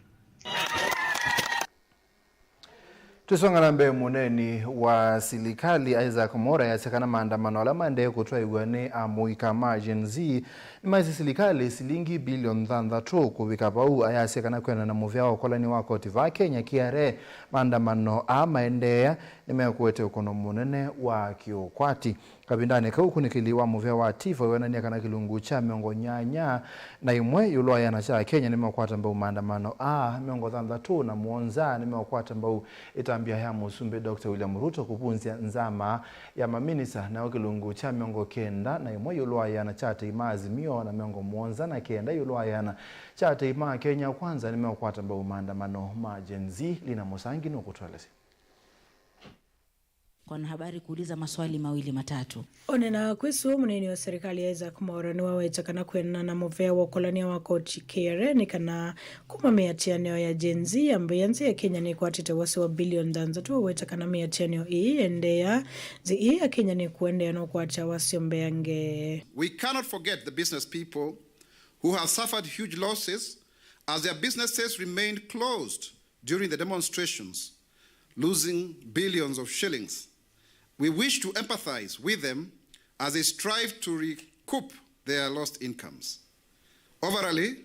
Tũisonga na mbee, mũneeni wa silikalĩ Isaac Mwaũra ayasya kana maandamano ala maendee kũtwaĩw'a nĩ amũika ma Gen Z nĩmaisye silikalĩ silingi bilioni thanthatũ kũvika vau. Ayasya kana kwĩanana na mũvea wa ũkolani wa koti vaa Kenya, K R A, maandamano aa maendeea nĩmekũete ũkũno mũnene wa kĩũkwati. Kavindanĩ kau, ũkunĩkĩli wa mũvea wa TIFA wĩonany'a kana kĩlungu kya mĩongo nyanya na ĩmwe ĩũlũ wa ĩana kya Akenya nĩmeũkwata mbau maandamano aa, mĩongo thanthatũ na mũonza nĩmeũkwata mbau ĩtambya ya Mũsumbĩ Doctor William Ruto kũvunzya nzama ya maminista, nayo kĩlungu kya mĩongo kenda na ĩmwe ĩũlũ wa ĩana kya atei ma Azimio na mĩongo mũonza na kenda ĩũlũ wa ĩana kya atei ma Kenya Kwanza nĩmeũkwata mbau maandamano ma Gen Z. Lina Mũsangi nũkũtũelesya. Kwa wanahabari kuuliza maswali mawili matatu. Onena kwĩsũa, mũneeni wa serikali Isaac Mwaũra nĩwaweta kana kwĩanana na mũvea wa ũkolania wa koti K R A nĩ kana kuma mĩatĩanĩo ya Gen Z yambĩĩa, nzĩ ya Kenya nĩkwatĩte wasyo wa bilioni thanthatũ, waweta kana mĩatĩanĩo ĩĩ yendeea, nzĩ ĩĩ ya Kenya nĩkũendeea na ũkwata wasyo mbeange. We cannot forget the business people who have suffered huge losses as their businesses remained closed during the demonstrations, losing billions of shillings. We wish to empathize with them as they strive to recoup their lost incomes. Overall,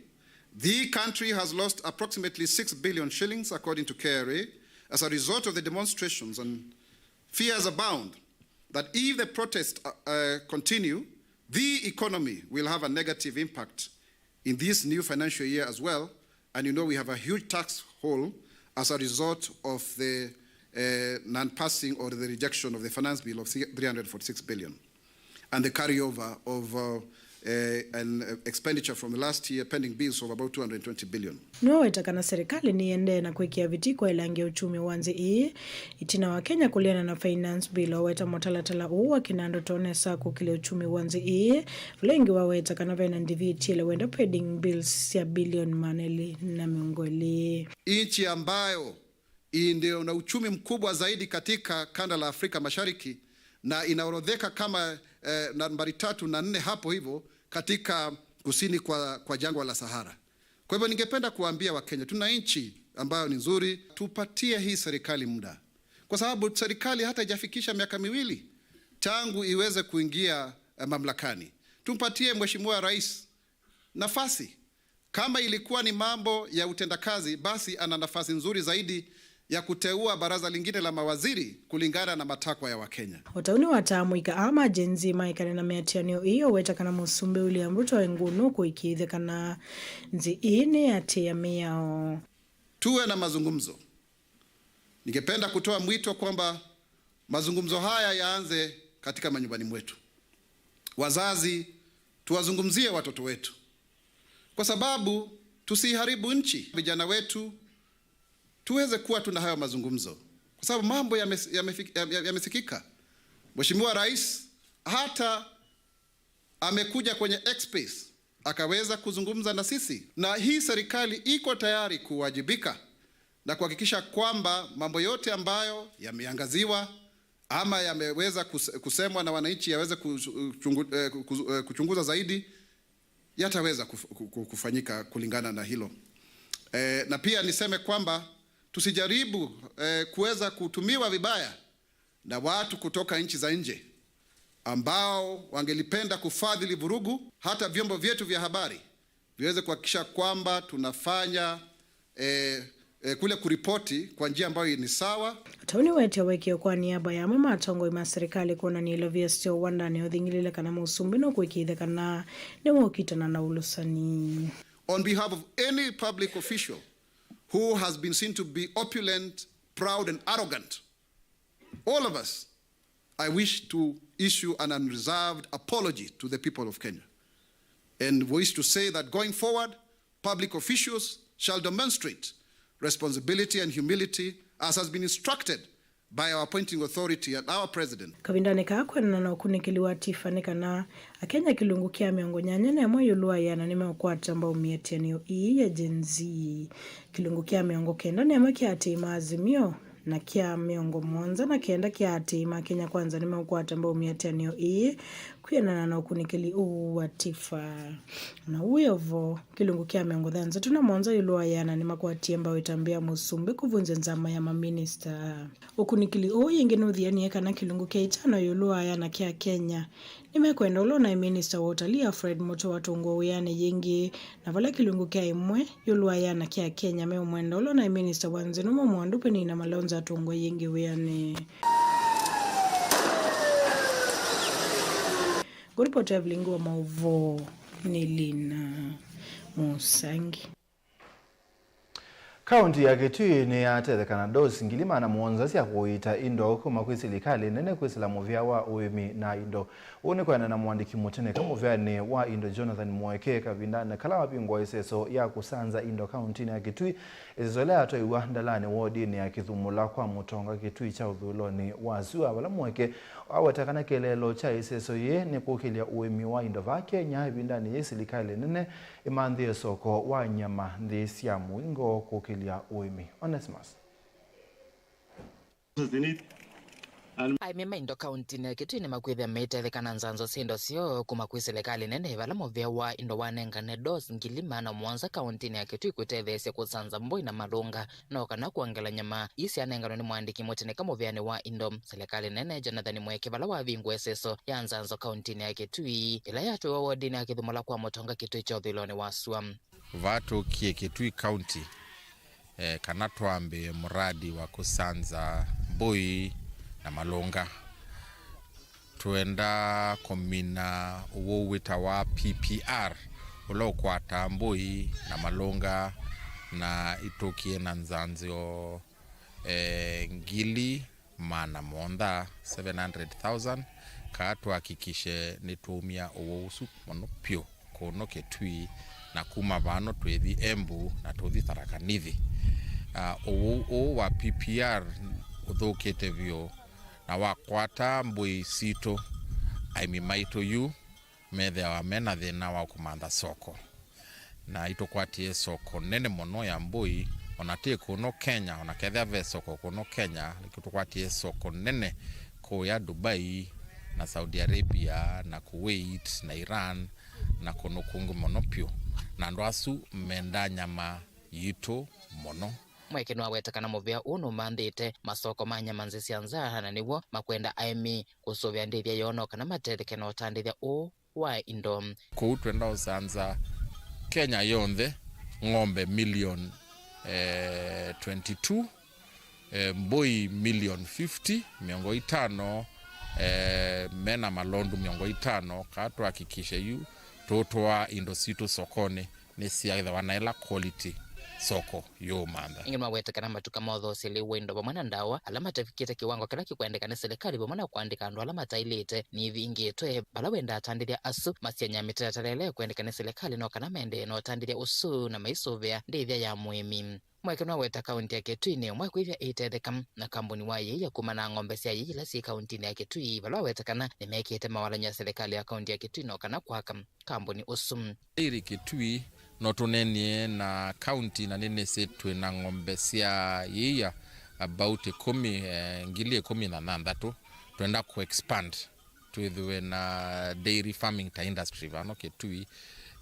the country has lost approximately six billion shillings, according to K R A, as a result of the demonstrations, and fears abound that if the protests, uh, uh, continue, the economy will have a negative impact in this new financial year as well, and you know we have a huge tax hole as a result of the, uh, non-passing or the rejection of the finance bill of three hundred forty-six billion and the carryover of, uh, uh, an, uh, expenditure from the last year, pending bills of about two hundred twenty billion. Nĩwaweta kana serikali nĩyendee na kwĩkĩa vitii kwaĩlangya uchumi wa nzĩ ĩĩ, ĩtina wa Kenya kũleana na finance bill. Waweta mũtalatala ũũ wa kĩnandũ tonesa kũkĩlya uchumi wa nzĩ ĩĩ, Vala ĩngĩ waweta kana vena ndiviti ĩla wenda pending bills sya bilioni maana elĩ na mĩongo ĩlĩ. Nchi ambayo ndio na uchumi mkubwa zaidi katika kanda la Afrika Mashariki na inaorodheka kama, eh, nambari tatu na nne hapo hivyo katika kusini kwa, kwa jangwa la Sahara. Kwa hivyo ningependa kuambia Wakenya, tuna nchi ambayo ni nzuri, tupatie hii serikali muda. Kwa sababu serikali hata haijafikisha miaka miwili tangu iweze kuingia, eh, mamlakani. Tumpatie Mheshimiwa Rais nafasi. Kama ilikuwa ni mambo ya utendakazi, basi ana nafasi nzuri zaidi ya kuteua baraza lingine la mawaziri kulingana na matakwa ya Wakenya. O ta ũu nĩwataa amũika aa ma Gen Z maekane na mĩatĩanĩo ĩĩ, waweta kana Mũsumbĩ William Ruto e ngũnũ kũĩkĩĩthya kana nzĩ ĩĩ nĩyatĩĩa mĩao. Tuwe na mazungumzo. Ningependa kutoa mwito kwamba mazungumzo haya yaanze katika manyumbani mwetu. Wazazi, tuwazungumzie watoto wetu, kwa sababu tusiharibu nchi. Vijana wetu, tuweze kuwa tuna hayo mazungumzo, kwa sababu mambo yames-, yamefik-, yame-, yamesikika. Mheshimiwa Rais hata amekuja kwenye X-Space, akaweza kuzungumza na sisi, na hii serikali iko tayari kuwajibika na kuhakikisha kwamba mambo yote ambayo yameangaziwa ama yameweza kus-, kusemwa na wananchi yaweze kuchungu-, eh, kuzu-, eh, kuchunguza zaidi, yataweza kuf-, ku-, ku-, kufanyika kulingana na hilo. Eh, na pia niseme kwamba tusijaribu, eh, kuweza kutumiwa vibaya na watu kutoka nchi za nje ambao wangelipenda kufadhili vurugu, hata vyombo vyetu vya habari viweze kuhakikisha kwamba tunafanya, eh, eh, kule kuripoti kwa njia ambayo ni sawa. Tau nĩwetya wekĩo kwa niaba ya amwe ma atongoi ma serikali kwonany'a ilovia syoo wandanĩ ũthing'ĩlĩle kana Mũsumbĩ nũkũĩkĩĩthya kana nĩwokitana na ũlũsani. On behalf of any public official who has been seen to be opulent, proud and arrogant, all of us, I wish to issue an unreserved apology to the people of Kenya and wish to say that going forward, public officials shall demonstrate responsibility and humility as has been instructed by our appointing authority and our president. Kavindanĩ kaa kwendana na ũkunĩkĩli wa TIFA nĩ kana Akenya kĩlungu kya mĩongo nyanya na ĩmwe ĩũlũ wa ĩana nĩmeũkwata mbau mĩatianĩo ĩĩ ya Gen Z. Kĩlungu kya mĩongo kenda na ĩmwe kya atĩĩ ma Azimio na kya mĩongo mũonza na kenda kya atĩĩ ma Kenya Kwanza nĩmeũkwata mbau mĩatianĩo ĩĩ kwĩanana na ũkunĩkĩli ũũ wa TIFA. Na wĩ o vo, kĩlungu kya mĩongo thanthatũ na mũonza ĩũlũ wa ĩana nĩmakwatie mbau ĩtambya ya mũsumbĩ kũvunzya nzama ya maminista. Ũkunĩkĩli ũũ yĩngĩ nũthianie kana kĩlungu kya ĩtano ĩũlũ wa ĩana kya Kenya nĩmekwenda ũla ũnaĩ minista wa ũtalii Alfred Mutua atũngwe wĩanĩ yĩngĩ, na vala kĩlungu kya ĩmwe ĩũlũ wa ĩana kya Kenya meũmwenda ũla ũnaĩ minista wa nzĩ nũmũ Mwandu Penina Malonza atũngwe yĩngĩ wĩanĩ. Ngũripoti ya vilingi wa maũvoo nĩ Lina Mũsangi. Kaunti ya Kitui nĩyatetheka na dosi ngili maana mũonza sya kũiita indo kuma kwĩ silikalĩ nene kwĩsĩla mũvĩa wa ũĩmi na indo. Ũu nĩ kwĩanana na mũandĩki mũtĩnĩka mũvĩanĩ wa indo Jonathan Mweke kavindanĩ kala wavingũa ĩseso ya kũsanza indo kauntinĩ ya Kitui, ĩseso ĩla yatwaiwa Ndalani wodinĩ ya Kĩthumũla kwa Mũtonga Kitui kya ũthũĩlonĩ wa sua, vala Mweke aweta kana kĩeleelo kya ĩseso yĩĩ nĩ kũkĩlya ũĩmi wa indo vaa Kenya ĩvindanĩ yĩĩ silikalĩ nene ĩmanthĩe soko wa nyama nthĩ sya mũingo kũkĩlya ũĩmi. Onesimus. Aĩmi ma indo kauntinĩ ya Kitui nĩmakwĩthĩa meitetheka na nzanzo sya indo syoo kuma kwĩ silikalĩ nene, vala mũvĩa wa indo wanengane dosi ngili maana mũonza kauntinĩ ya Kitui kũtetheesya kũsanza mbũi na malũnga, no kana kwongela nyama ii syanenganwe nĩ mũandĩki mũtĩnĩka mũvĩanĩ wa indo silikalĩ nene Jonathan Mweke vala wavingũa ĩseso ya nzanzo kauntinĩ ya Kitui, ĩla yatwaiwa wodinĩ ya Kĩthumũla kwa Mũtonga Kitui kya ũthũĩlonĩ wa sua. Vaa tũkie Kitui County, eh, kana twambĩĩe mũradi wa kũsanza mbũi na malũnga. Twenda kũmina ũwau wĩtawa P P R, ũla ũkwataa mbũi na malũnga, na itũkie na nzanzĩo, eh, ngili maana mũonza, seven hundred thousand, kaa twakikishe nĩtũumya ũwau ũsu mũno pyũ kũno Kitui, na kuma vano twĩthi Embu na tũthi Tharaka Nithi. Ah, ũwau ũũ wa P P R ũthũkĩte vyũ na wakwata mbũi sitũ, aĩmi maitũ yu methĩawa me na thĩna wa kũmantha soko. Na itũkwatie soko nene mũno ya mbũi, ona ti kũno Kenya, ona kethĩa ve soko kũno Kenya, lakini tũkwatie soko nene kũya Dubai na Saudi Arabia na Kuwait na Iran na kũndũ kũngĩ mũno pyũ. Na andũ asu mendaa nyama yitũ mũno. Mweke nĩwaweta kana mũvĩa ũũ nũmanthĩte masoko ma nyama nzĩ sya nza, na nĩw'o makwenda aĩmi kũsũvĩa ndĩthya yoo no kana matetheke na ũtandĩthya ũũ wa indo. Kũu twenda ũsanza Kenya yonthe ng'ombe million, eh, twenty-two, eh, mbũi million fifty, mĩongo ĩtano, eh, mena malondu mĩongo ĩtano, kaa twakikishe yu tũtwaa indo sitũ sokonĩ nĩsyaĩthĩwa na ĩla quality soko yũũmantha. Ĩngĩ nĩmawete kana matuka ma ũthoosya lĩu wa indo vamwe na ndawa ala matavikĩte kĩwango kĩla kĩkwendeka nĩ silikalĩ vamwe na kũandĩka andũ ala mataĩlĩte nĩivingĩtwe. Vala wendaa atandĩthya asu masyany'a mĩtalatala ĩla ĩkwendeka nĩ silikalĩ no kana maendee na ũtandĩthya ũsu na maisũvĩa ndĩthya ya mũĩmi. Mweke nĩwaweta kaunti ya Kitui nĩ ũmwe kwĩthĩa ĩitetheka na kambuni wa Yĩia kumana na ng'ombe sya Yĩia ila syĩ kauntinĩ ya Kitui, vala waweta kana nĩmekĩte mawalany'o ya silikalĩ ya kaunti ya Kitui no kana kwaka kambuni ũsu. Ĩrĩ Kitui, no tũneenie na kaunti, na nĩnĩsĩ twĩ na ng'ombe sya Yĩia about ĩkũmi, eh, ngili ĩkũmi na thanthatũ. Twenda kũ expand twĩthĩwe na dairy farming ta industry vano Kitui,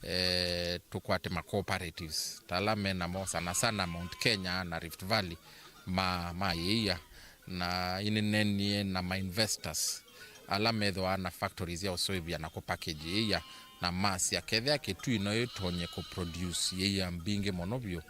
eh, tũkwate ma cooperatives ta ala me namo sana sana Mount Kenya na Rift Valley ma, ma Yĩia, na inĩnenie na ma investors ala methĩwa na factories ya ũsũĩvya na kũ package Yĩia, na masya kethĩa Kitui no ĩtonye kũ produce Yĩia mbingĩ mũno vyũ,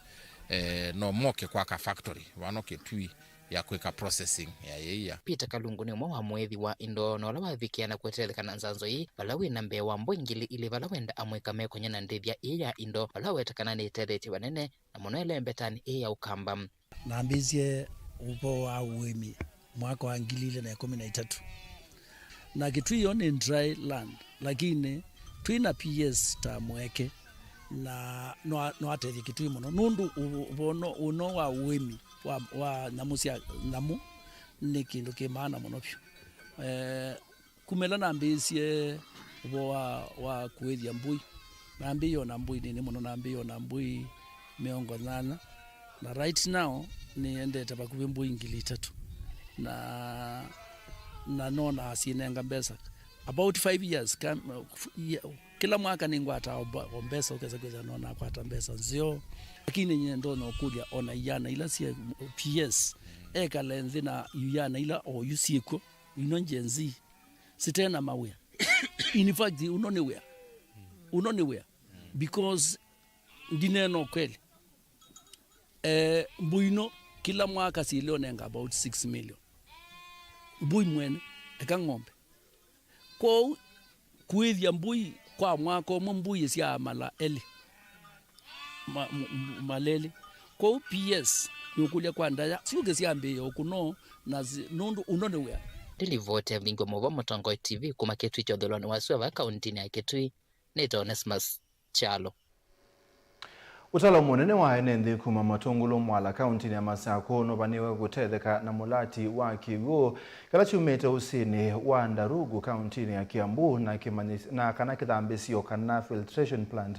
eh, no moke kwaka factory vano Kitui ya kwĩka processing ya Yĩia. Peter Kalungu nĩ ũmwe wa mũĩthi wa indo na ũla wavikĩa na kũtetheka na nzanzo ĩĩ vala wĩ na mbee wa mbũi ngili ilĩ vala wenda amwĩka mekonya na ndĩthya ĩĩ ya indo, vala weta kana nĩtethetye vanene na mũno ĩla ĩmbetanĩ ĩĩ ya Ũkamba. Nambĩĩsye ũvoo wa ũĩmi mwaka wa ngili ilĩ na ĩkũmi na itatũ. Na Kitui yo nĩ dry land, lakini twĩ na P S ta Mweke, na no, no atethye Kitui mũno nũndũ ũ-, ũvono ũno wa ũĩmi wa, wa nyamũ sya nyamũ Nĩ kĩndũ kĩ maana mũno vyũ. Eh, kuma ĩla nambĩĩisye ũvoo wa, wa kũĩthya mbũi, nambĩĩie ona mbũi nini mũno, nambĩĩie ona mbũi mĩongo nyanya, na right now nĩendete vakuvĩ mbũi ngili itatũ, na, na nonaa syĩnenga mbesa about five years kam-, ye-, kĩla mwaka nĩngwataa o mba-, o mbesa, ũkesa kwĩthĩa nona kwata mbesa nzeo. Lakini nyie ndonya ũkũlya ona iana ila syĩ P S ekale nthĩ na iana ila oyu syĩkw'o, ino Gen Z, sitena mawĩa. In fact, uno nĩ wĩa. Uno nĩ wĩa. Because ndineena ũkweli. Eh, mbũi ino kĩla mwaka silĩonenga about six million. Mbũi mwene, eka ng'ombe. Kwoou kũĩthya mbũi kwa mwaka ũmwe, mbũi ĩsyaa mala elĩ. Ma-, m-, m-, mala elĩ. Kwoou P S nĩũkũlya kwa ndaya, syũke syambĩĩe ũkũno na zi-, nũndũ ũno nĩ wĩa. Ndilivoti ya Vingo Mũvo, Mũtongoi T V, kuma Kitui kya ũthũĩlonĩ wa sua va kauntinĩ ya Kitui, nĩtawa Onesmus Kyalo. Ũtalo mũnene wa ene nthĩ kuma Matũngũlũ Mwala kauntinĩ ya Masakũ nũvaniwe kũtetheka na mũlati wa kĩw'ũ kĩla kyumĩte ũsĩnĩ wa Ndarugu kauntinĩ ya Kiambu na kĩmanyĩ-, na kana kĩthambĩsyo kana filtration plant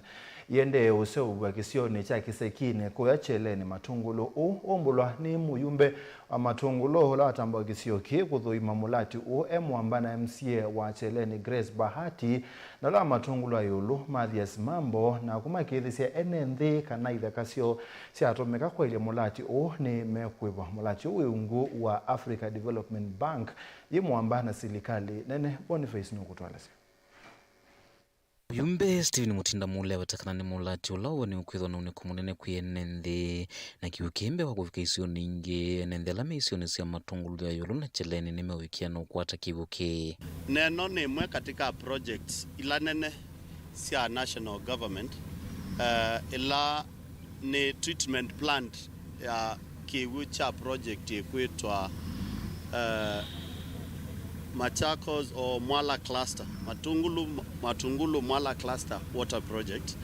iendee ũseũvw'a kĩsionĩ kya Kĩsekinĩ kũya Kyeleni Matũngũlũ. Ũũ ũmbũlwa nĩ mũyumbe wa Matũngũlũ ũla watambũa kĩsio kĩĩ kũthũima mũlati ũũ e mũamba na M C A wa Kyeleni Grace Bahati, na ũla wa Matũngũlũ ya ĩũlũ Mathias Mambo, na kũmakĩĩthĩsya ene nthĩ kana itheka syoo syatũmĩka kwaĩlya mũlati ũũ nĩ mekũĩva. Mũlati ũũ wĩ ungu wa Africa Development Bank yĩ mũamba na silikalĩ nene. Boniface nũkũtũelesya. Mũyumbe Stephen Mutinda Mulle aveta kana nĩ mũlati ũla ũũ nĩũkwĩthwa na ũnĩko mũnene kwĩ ene nthĩ, na kĩw'ũ kĩĩ mbee wa kũvika isionĩ ingĩ, ene nthĩ ala me isionĩ sya Matũngũlũ ya ĩũlũ na Kyeleni nĩmeũĩkĩĩa na ũkwata kĩw'ũ kĩĩ. Na ĩno nĩ ĩmwe katika projects ila nene sya national government, eh, ĩla nĩ treatment plant ya kĩw'ũ kya project ĩkwĩtwa, eh, Machakos or Mwala Cluster, Matungulu, Matungulu Mwala Cluster Water Project,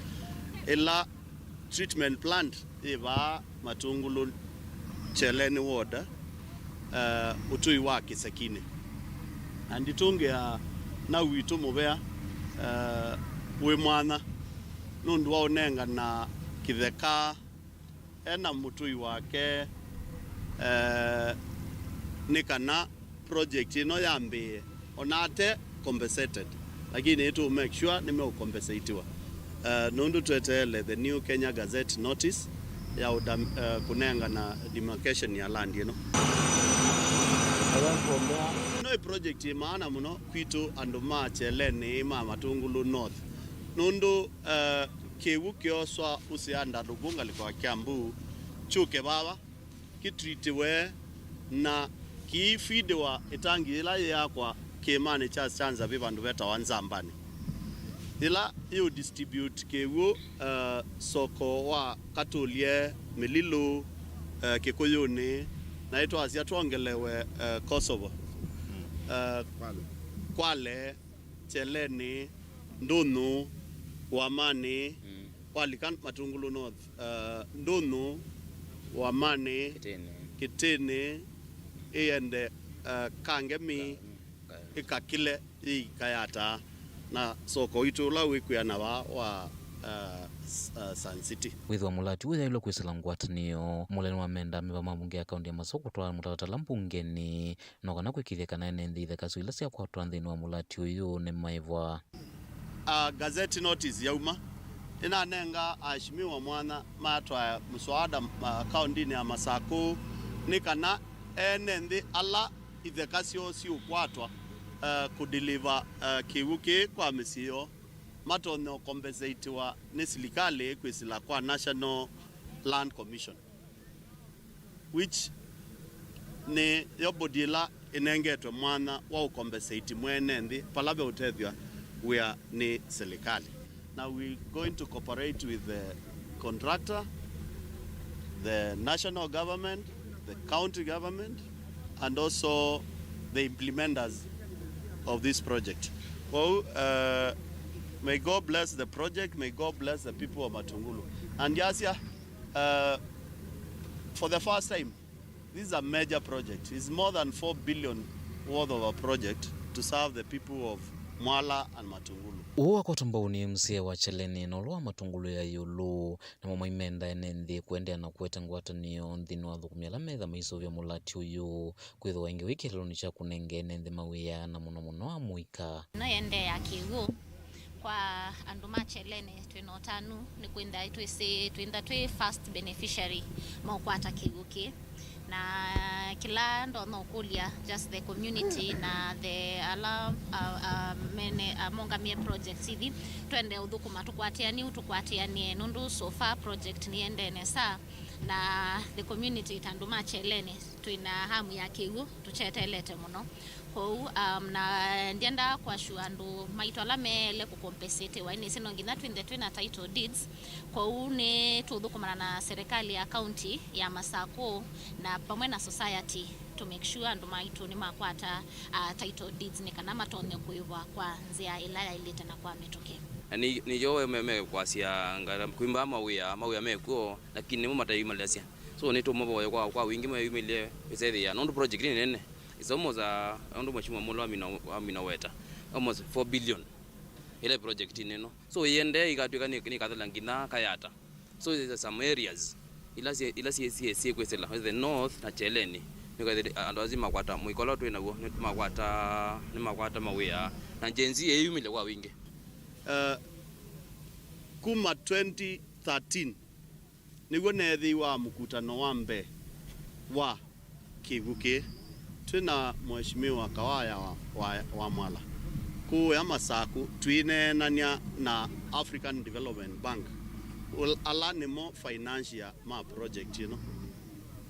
ĩla treatment plant yĩ vaa Matungulu Kyeleni Ward, eh, ũtũi wa Kĩsekinĩ. Na nditũngĩa na witũ mũvea, eh, wĩ mwanya nũndũ wa ũnengana kĩtheka ena mũtũi wake, eh, nĩ kana project ĩno yambĩĩe, ona ate compensated, lakini nĩtũ make sure nĩmeũcompensatiwa, eh, nũndũ tweteele the New Kenya Gazette notice ya ũdam-, eh, kũnengana demarcation ya land ĩno. Ĩno nĩ project ĩ maana mũno kwitũ andũ ma Kyeleni ma Matũngũlũ North, nũndũ, eh, kĩw'ũ kĩoswa ũsĩ wa Ndarugu ngalĩko ya Kiambu, kyũke vava, kĩtritĩwe na kĩifidĩwa ĩtangi yĩla yĩakwa kĩĩmanĩ kya Chanzavi vandũ vetawa Nzambani, yĩla yĩũdistribute kĩw'ũ, eh, soko wa Katũlye, Mĩlilũ, eh, Kĩkũyũnĩ, na ĩtwasya twongelewe, eh, Kosovo, eh, Kwale, Kyeleni, Ndũnyũ, Ũamanĩ, mm, walika Matũngũlũ North, uh, Ndũnyũ, Ũamanĩ, Kĩtĩnĩ, Kĩtĩnĩ, ĩende, uh, Kangemi, ka-, mm, ka-, ĩkakile yĩikayataa, na soko witũ ũla wĩkwĩana vaa wa, uh, s-, uh, Sun City. Wĩthĩwa mũlati ũũ yaĩlwe kwĩsĩla ngwatanĩo, Mũleni wa menda mĩva ma mbunge ya kaunti ya Masakũ kũtwaa mũtalatala mbungenĩ no kana kwĩkĩĩthya kana ene nthĩ itheka syoo ila syakwatwa nthĩnĩ wa mũlati ũyũ nĩmaĩvwa. A, gazette notice yauma, ĩnanenga aheshimiwa mwanya matwae mswada, a, kauntinĩ ya Masakũ, nĩ kana ene nthĩ ala itheka syoo siũkwatwa, a, kũdeliver, a, kĩw'ũ kĩĩ kwa mĩsyĩ yoo, matonye ũcompensatiwa nĩ silikalĩ kwĩsĩla kwa National Land Commission, which nĩ yo body ĩla ĩnengetwe mwanya wa ũcompensate mwene nthĩ vala ve ũtethw'a wĩa nĩ silikalĩ. Now we going to cooperate with the contractor, the national government, the county government, and also the implementers of this project. Well, uh, may God bless the project, may God bless the people of Matungulu. And yes, yeah, uh, for the first time, This is a major project. It's more than four billion worth of a project to serve the people of Mwala and Matungulu. Ũũ wakwatwa mbau nĩ M C A wa Kyaleni na ũla wa Matungulu ya ĩũlũ, namo maimenda ene nthĩ kũendeea na kũete ngwatanĩo nthĩnĩ wa athũkũmi ala metha maisũvya mũlati ũyũ, kwĩthĩwa ĩngĩ wĩ kĩeleelonĩ kya kũnenga ene nthĩ mawĩa na mũno mũno amũika. Ĩno ĩendee ya kĩw'ũ. Kwa andũ ma Kyaleni, twĩ na ũtanu nĩ kwĩntha twĩsĩ, twĩntha twĩ first beneficiary ma ũkwata kĩw'ũ kĩĩ. Na kĩla ndonya ũkũlya, just the community na the ala, uh, uh, mene, uh, mongamie projects ithi, twende ũthũkũma tũkwatĩanĩe, tũkwatĩanĩe, nũndũ so far project nĩendee nesa, na the community ta andũ ma Kyaleni twĩ na hamu ya kĩw'ũ, tũkyeteelete mũno. Kwoou, um, na ndienda kũassure andũ maitũ ala meele kũcompensatiwa, nĩsĩ no nginya twĩnthe twĩ na title deeds. Kwoou nĩtũthũkũmana na serikali ya county ya Masakũ na vamwe na society to make sure andũ maitũ nĩmakwata, uh, title deeds nĩ kana matonye kũĩvwa kwa nzĩa ĩla yaĩlĩte na kwa mĩtũkĩ. Na nĩ, nĩ yo me, me kwasya ngala kwĩmba mawĩa, mawĩa mekw'o, lakini nĩmo mateyumĩlasya. So nĩtũmavoya kwa, kwa wingĩ meyumĩlye ĩsethĩa, nũndũ project nĩ nene. It's almost, uh, ũndũ Mheshimiwa Mulo amina, amina weta, almost four billion ĩla project ĩno. So ĩendee ĩkatw'ĩka nĩ, nĩkathela nginya Kayata. So there's some areas ila syĩ, ila syĩ, syĩ, syĩkwĩsĩla the north na Kyaleni, nĩkwĩthĩwa andũ asu makwata mũiko ũla twĩ naw'o, nĩmakwata, nĩmakwata mawĩa, na Gen Z ĩyumĩlye kwa wingĩ. Uh, kuma twenty thirteen, nĩw'o neethĩiwa mũkutano wa mbee wa kĩw'ũ kĩĩ twĩ na Mheshimiwa Kawaya wa, wa, wa Mwala kũũya Masakũ, twĩneenany'a na African Development Bank, ul-, ala nĩmo financier ma project ĩno.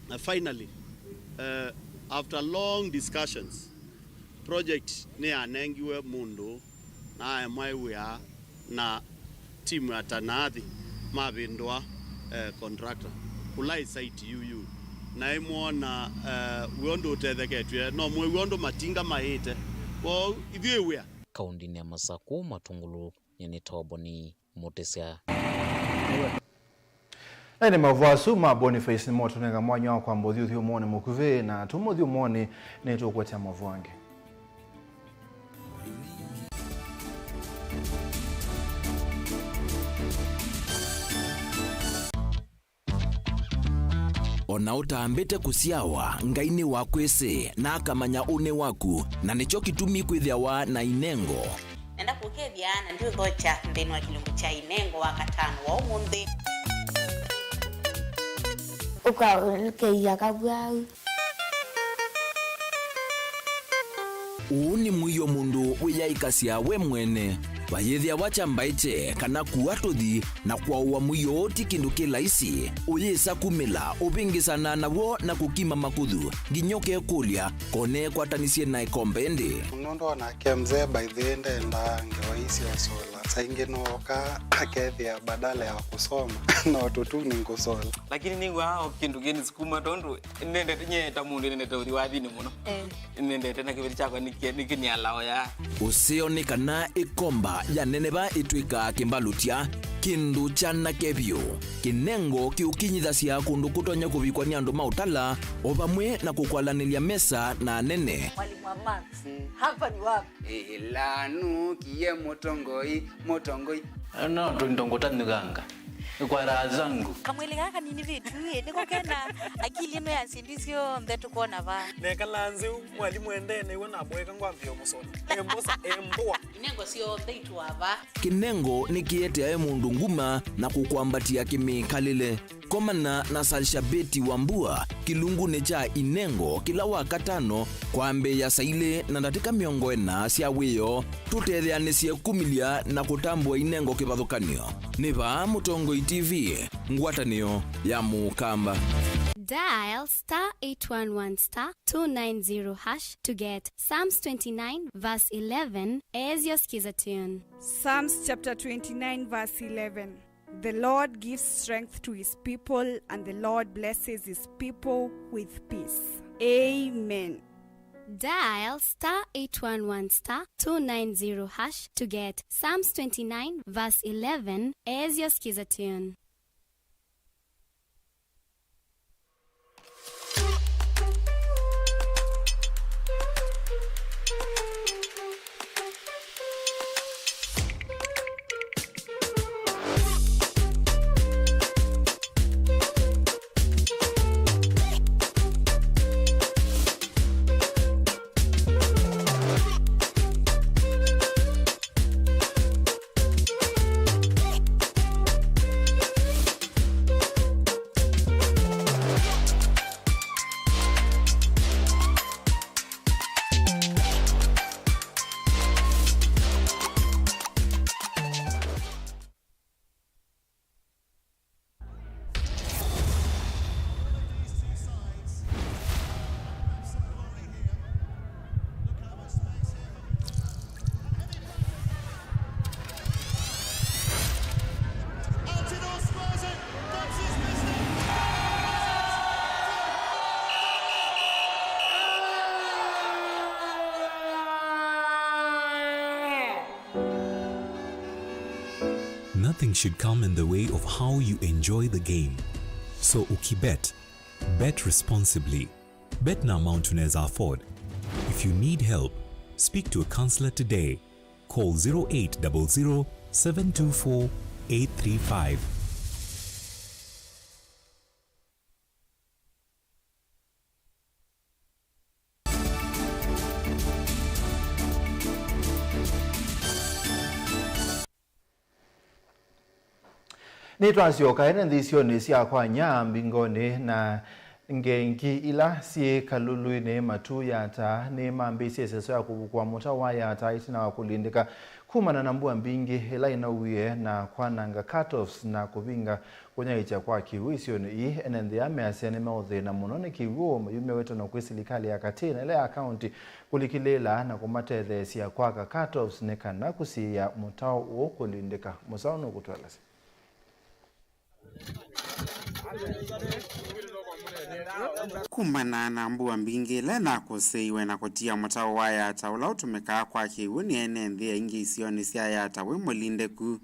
Na finally, eh, after long discussions, project nĩyanengiwe mũndũ na aemwa wĩa na timu ya Tanaathi mavĩndũa, eh, contractor kũla ĩ site yu yu, na ĩmwona, eh, wĩa ũndũ ũtetheketw'e, no mwĩw'a ũndũ matinga maĩĩte. Kwoou ithyĩ wĩa. Kaũndĩnĩ ya Masakũ, Matungulu, nyie nĩ Toboni Mũtĩsya. Na nĩ maũvoo asu ma Boniface nĩmo tũnenga mwanya wa kwamba ũthi ũthyũmũonĩ mũkuvĩ, na tuma ũthyũmũonĩ nĩtũkũetea maũvoo angĩ. O na ũtambĩte kũsyawa, Ngai nĩwakwĩsĩ, na akamanya ũnĩ waku, na nĩkyo kĩtumi kwĩthĩawa na inengo. Nenda kũkethya na ndiũthokya nthĩnĩ wa kĩlungu kya inengo wa katano wa ũmũnthĩ. Ũkaũlũkĩia kavwau. Ũũ nĩ mũio mũndũ wĩyaĩkasya we mwene. Vayĩthĩawa kya mbaĩkye kana kua tũthi na kwaũa mũio ũũ ti kĩndũ kĩ laisi. Ũyĩsa kumĩla, ũvĩngĩsana naw'o na kũkima makũthũ, nginya ũkekũlya, ko neekwatanĩsye na ĩkombe ĩndĩ? Nũndũ onake mzee by the way ndendaa ngewa ii sya ũsola. Saa ingĩ nooka akethĩa badala ya kũsoma no tũtuni ngũsola. Lakini nĩw'aa o kĩndũ kĩnĩsukuma tondũ nĩnendete, nyie ta mũndũ nĩnendete ũthi wathinĩ mũno. Eh. Nĩnendete na kĩveti kyakwa nĩkĩ-, nĩkĩnialao ya. Ũseo nĩ kana ĩkomba ya Neneva ĩtw'ĩkaa kĩmbalũtya, kĩndũ kyanake vyũ. Kĩnengo kĩũkinyithasya kũndũ kũtonya kũvikwa nĩ andũ ma ũtala, o vamwe na kũkwalanĩlya mesa na anene. Mwalimu wa maths, hapa ni wapi? Ĩla nũkie mũtongoi, mũtongoi. No tũindo ngũtanyũkanga. Kwa raha zangu. Kamwĩlĩ gaka kanini vitu ĩ, nĩko kena akili ĩno ya syĩndũ syonthe tũkona vaa. Nekalaa nzĩ, mwalimũ endee nĩw'o namũeka ngwambĩĩa ũmũsũna. Embosa, embũa. Inengo syonthe itũa vaa. Kĩnengo nĩkĩeteae mũndũ nguma na kũkwambatĩa kĩmĩkalĩle. Komana na Salshabeti Wambua kĩlungunĩ kya inengo kĩla wa katano kwambĩĩa saa ilĩ na ndatĩka mĩongo ĩna sya wĩoo, tũtetheanĩsye kumĩlya na kũtambũa inengo kĩvathũkany'o. Nĩ vaa Mũtongoi T V, ngwatanĩo ya Mũkamba. Dial star eight one one star two nine zero hash to get Psalms twenty-nine verse eleven as your skiza tune. Psalms chapter twenty-nine verse eleven. The Lord gives strength to his people, and the Lord blesses his people with peace. Amen. Dial star eight one one star two nine zero hash to get Psalms twenty-nine verse eleven as your skiza tune. Nothing should come in the way of how you enjoy the game. So ukibet, bet responsibly. Bet na amount unaweza afford. If you need help, speak to a counselor today. Call zero eight double zero, seven two four, eight three five. Nĩtwasyoka ene nthĩ isionĩ sya kwanya mbingonĩ na ngengi ila syĩ kalũlũinĩ matu ya ata nĩmambĩĩsye ĩseso ya kũvukũa mũtao wa ya ata ĩtina wa kũlindĩka kumana na mbua mbingĩ ĩla ĩnauwie na kwananga cutoffs na kũvinga kũnyaĩĩkya kwa kĩw'ũ isionĩ ii. Ene nthĩ aa measya nĩmeũthĩna mũno nĩ kĩw'ũ, mayumya wĩtano kwĩ silikalĩ ya katĩ na ĩla ya kaunti kũlikĩlĩĩla na kũmatetheesya kwaka cutoffs nĩ kana kũsiĩĩa mũtao ũũ kũlindĩka. Mũsaũ nũkũtũelesya. Kumana na mbua mbingĩ ila nakũsĩiwe na kũtia mũtao wa Yata ũla ũtũmĩkaa kwa kĩw'ũ nĩ ene nthĩ aingĩ isionĩ sya Yata wĩ mũlindĩku,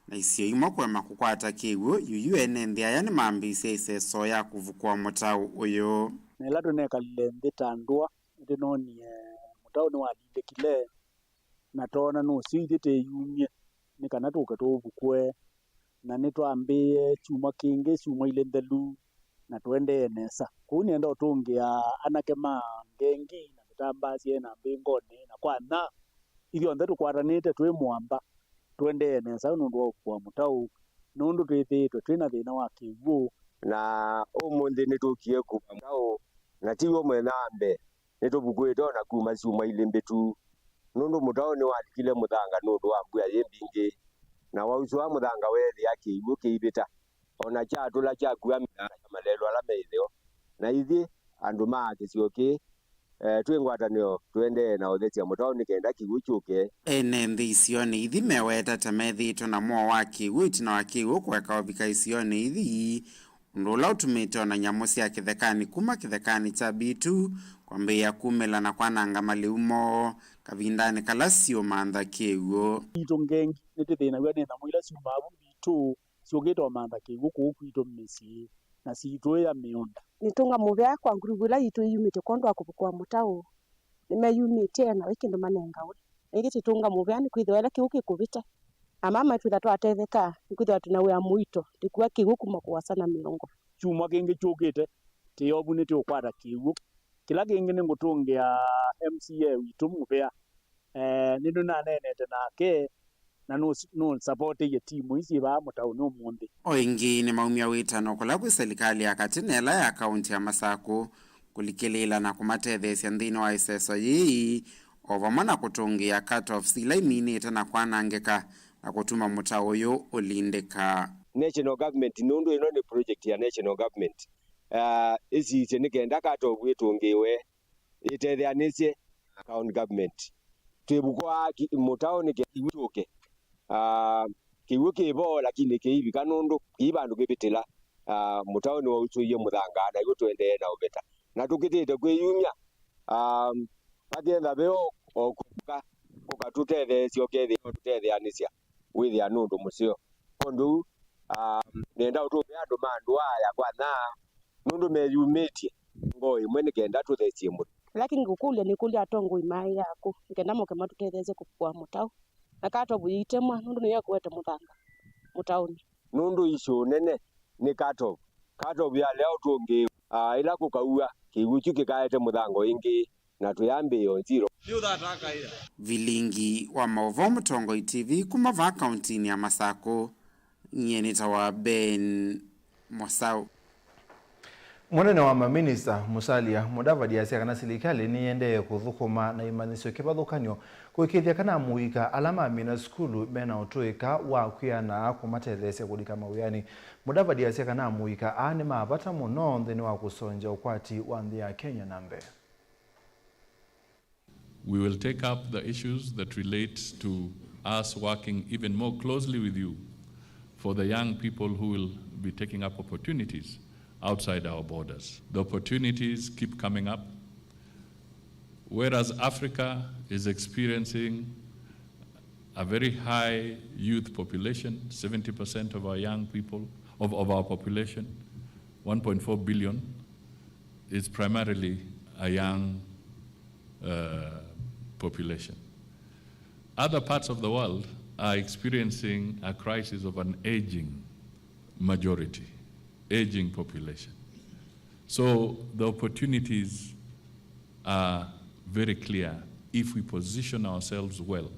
na isio imwe kũema kũkwata kĩw'ũ, yuyu ene nthĩ aya nĩmambĩĩsye ĩseso ya kũvukũa mũtao ũyũ. Na ĩla tũnekalile nthĩ ta ndũa, nĩtũnoonie mũtao nĩwalindĩkile, na toona nũseo ithyĩ twĩyumye nĩ kana tũke tũũvukũe, na nĩtwambĩĩe kyumwa kĩngĩ, syumwa ilĩ nthelu, na tũendee nesa. Kwoou nĩenda ũtũngĩa anake ma ngengi na mĩtambaa syĩ na mbĩngonĩ na kwa nya, ithyonthe tũkwatanĩte twĩ mũamba, tũendee nesa nũndũ wa ũvukũa mũtao, nũndũ twĩthĩĩtwe twĩ na thĩna wa kĩw'ũ. Na ũmũnthĩ nĩtũkie kũvukũa mũtao, na ti w'o mũthenya wa mbee. Nĩtũvukũĩte o na kuma syumwa ilĩ mbĩtu, nũndũ mũtao nĩwalikile mũthanga nũndũ wa mbua yĩ mbingĩ, na wausũa mũthanga weethĩa kĩw'ũ kĩivĩta, o na kyatũla kyakua mĩthanga ya malelũ ala me ĩtheo. Na ithyĩ, andũ ma kĩsio kĩĩ, eh, twĩ ngwatanĩo tũendee na ũthesya mũtao nĩ kenda kĩw'ũ kyũke. Ene nthĩ isionĩ ithi meweta ta methĩĩtwe na mũo wa kĩw'ũ ĩtina wa kĩw'ũ kũeka ũvika isionĩ ithi, ũndũ ũla ũtumĩte o na nyamũ sya kĩthekanĩ kuma kĩthekanĩ kya Bitu kwambĩĩa kumĩla na kwananga malĩu moo kavindanĩ kala siũmantha kĩw'ũ. Itũ ngengi nĩtũthĩnaw'a nĩ nyamũ ila syumaa vu Bitu syũkĩte ũmantha kĩw'ũ kũu kwitũ mĩsyĩ na siitũĩa mĩũnda. Nĩtũnga mũvea kwa nguruvu ila yitũ iyumĩtye kwondũ wa kũvukũa mũtao. Nĩmeyumĩtye na vai kĩndũ manengawe. Na ĩngĩ tũitũnga mũvea nĩkwĩthĩwa ĩla kĩw'ũ kĩkũvĩta, na mama twĩtha twatetheka, nĩkwĩthĩwa twĩ na wĩa mũito, tũikua kĩw'ũ kuma kũasa na mĩongo. Kyumwa kĩngĩ kyũkĩte, twĩ ovu nĩtũũkwata kĩw'ũ. Kĩla kĩngĩ nĩngũtũngĩa M C A witũ mũvea. Eh, nĩnũnaneenete nake, na nũ-, nũsavoteie timu ii syĩ vaa mũtaũnĩ ũmũnthĩ. O ĩngĩ nĩmaumya wĩtano kũla kwĩ silikalĩ ya katĩ na ĩla ya kaunti ya Masakũ kũlikĩlĩĩla na kũmatetheesya nthĩnĩ wa ĩseso yĩĩ, o vamwe na kũtũngĩa cut-offs ila iminĩte na kwanangĩka na kũtuma mũtao ũyũ ũlindĩka. National government, nũndũ ĩno nĩ project ya national government, ah, ĩsisye nĩ kenda cut-off ĩtũngĩĩwe ĩtetheanĩsye na county government. Twĩvukũaa ki-, mũtao nĩ kĩw'ũ kyũke. Ah, kĩw'ũ kĩ vo, lakini kĩivika nũndũ kĩi vandũ kĩvĩtĩla. Ah, mũtao nĩwausũie mũthanga, na yu tũendee na ũveta. Na tũkĩtĩte kwĩyumya, ah, vaketha ve o, o kũka, kũka tũtetheesya, ũkethĩa no tũtetheanĩsya, wĩthĩa nũndũ mũseo. Kwondũ ũu, ah, nenda ũtũngĩa andũ ma ndũa ya kwa nya, nũndũ meyumĩtye ngoo ĩmwe nĩ kenda tũthesye mũtĩ. Kĩla kĩngĩ ngũkũlya nĩkũlya atongoi ma ĩĩ yaku nĩ kenda moke matũtetheesye kũvukũa mũtao, na cut-off yĩitemwa nũndũ nĩyo ĩkũete mũthanga mũtaonĩ. Nũndũ issue nene nĩ cut-off. Cut-off yalea ũtũngĩĩwa, ah, ĩla kũkaua, kĩw'ũ kyu kĩkaete mũthanga o ĩngĩ, na twĩambĩĩa o zero. Vilingi wa maũvoo Mũtongoi T V kuma vaa kauntinĩ ya Masakũ, nyie nĩtawa Ben Mosau. Mũnene wa maminista Musalia Mudavadi asya kana silikalĩ nĩyĩendee kũthũkũma na imanyĩsyo kĩvathũkany'o kũĩkĩĩthya kana amũika ala mamina sukulu mena ũtũĩka wa kwĩana kũmatetheesya kũlika mawĩanĩ. Mudavadi asya kana amũika aa nĩ ma vata mũno nthĩnĩ wa kũsongya ũkwati wa nthĩ ya Kenya na mbee. We will take up the issues that relate to us working even more closely with you for the young people who will be taking up opportunities outside our borders. The opportunities keep coming up. Whereas Africa is experiencing a very high youth population, seventy percent of our young people, of, of our population, one point four billion, is primarily a young, uh, population. Other parts of the world are experiencing a crisis of an aging majority, aging population. So the opportunities are very clear if we position ourselves well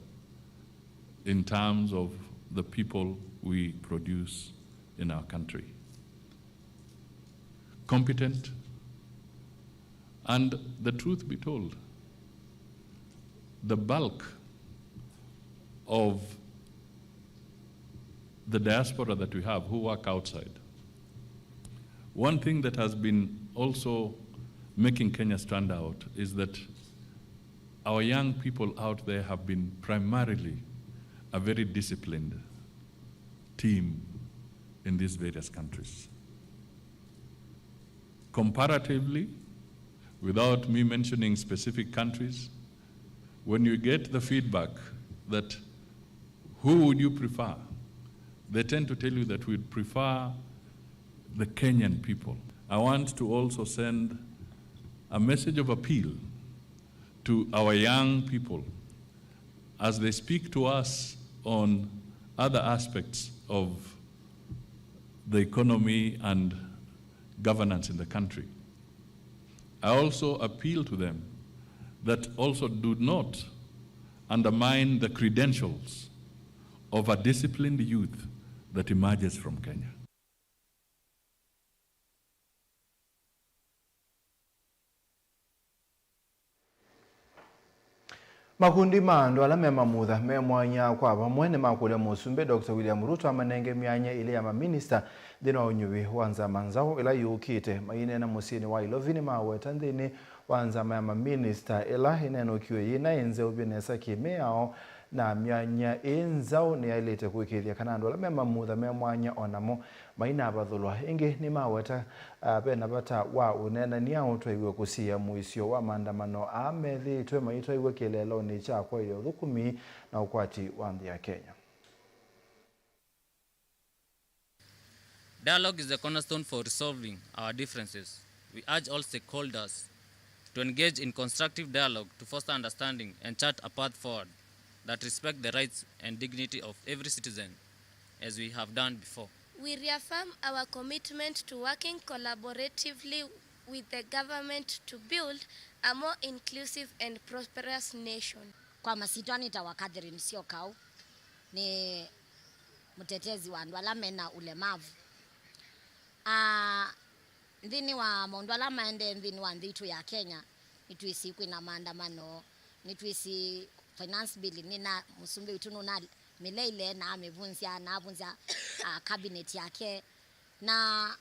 in terms of the people we produce in our country. Competent, and the truth be told, the bulk of the diaspora that we have who work outside, one thing that has been also making Kenya stand out is that our young people out there have been primarily a very disciplined team in these various countries. Comparatively, without me mentioning specific countries, when you get the feedback that, "Who would you prefer?" they tend to tell you that we'd prefer the Kenyan people. I want to also send a message of appeal to our young people as they speak to us on other aspects of the economy and governance in the country. I also appeal to them that also do not undermine the credentials of a disciplined youth that emerges from Kenya. Makundi ma andũ ala me mamutha me mwanya kwa vamwe nĩmakũlya Mũsumbĩ Doctor William Ruto amanenge myanya ĩlĩ ya maminista nthĩnĩ wa ũnyuvi wa nzama nzaũ ĩla yũkĩte. Maineena mũsyĩnĩ wa Ilovi, nĩmaweta nthĩnĩ wa nzama ya maminista ĩla ĩnenũkiw'e yĩna ĩ nzeũvye nesa kĩ-mĩao, na myanya ĩĩ nzaũ nĩyaĩlĩte kũĩkĩĩthya kana andũ ala me mamutha me mwanya o namo mainavathũlwa. Ĩngĩ nĩmaweta, ah, ve na vata wa ũneenany'a ũtwaiwe kũsiĩĩa mũisyo wa maandamano aa methĩĩtwe maitwaiwe kĩeleelonĩ kya kwaĩlya ũthũkũmi na ũkwati wa nthĩ ya Kenya. Dialogue is the cornerstone for resolving our differences. We urge all stakeholders to engage in constructive dialogue to foster understanding and chart a path forward that respects the rights and dignity of every citizen, as we have done before. We reaffirm our commitment to working collaboratively with the government to build a more inclusive and prosperous nation. Kwa masyĩtwa nĩtawa Catherine Syokau, nĩ mũtetezi wa andũ ala mena ũlemavu. Ah, nthĩnĩ wa maũndũ ala maendee nthĩnĩ wa nthĩ itũ ya Kenya, nĩtwĩsĩ kwĩna maandamano, nĩtwĩsĩ finance bill nĩna mũsumbĩ witũ nũnamĩleile na amĩvunzya, na avunzya, ah, cabinet yake. Na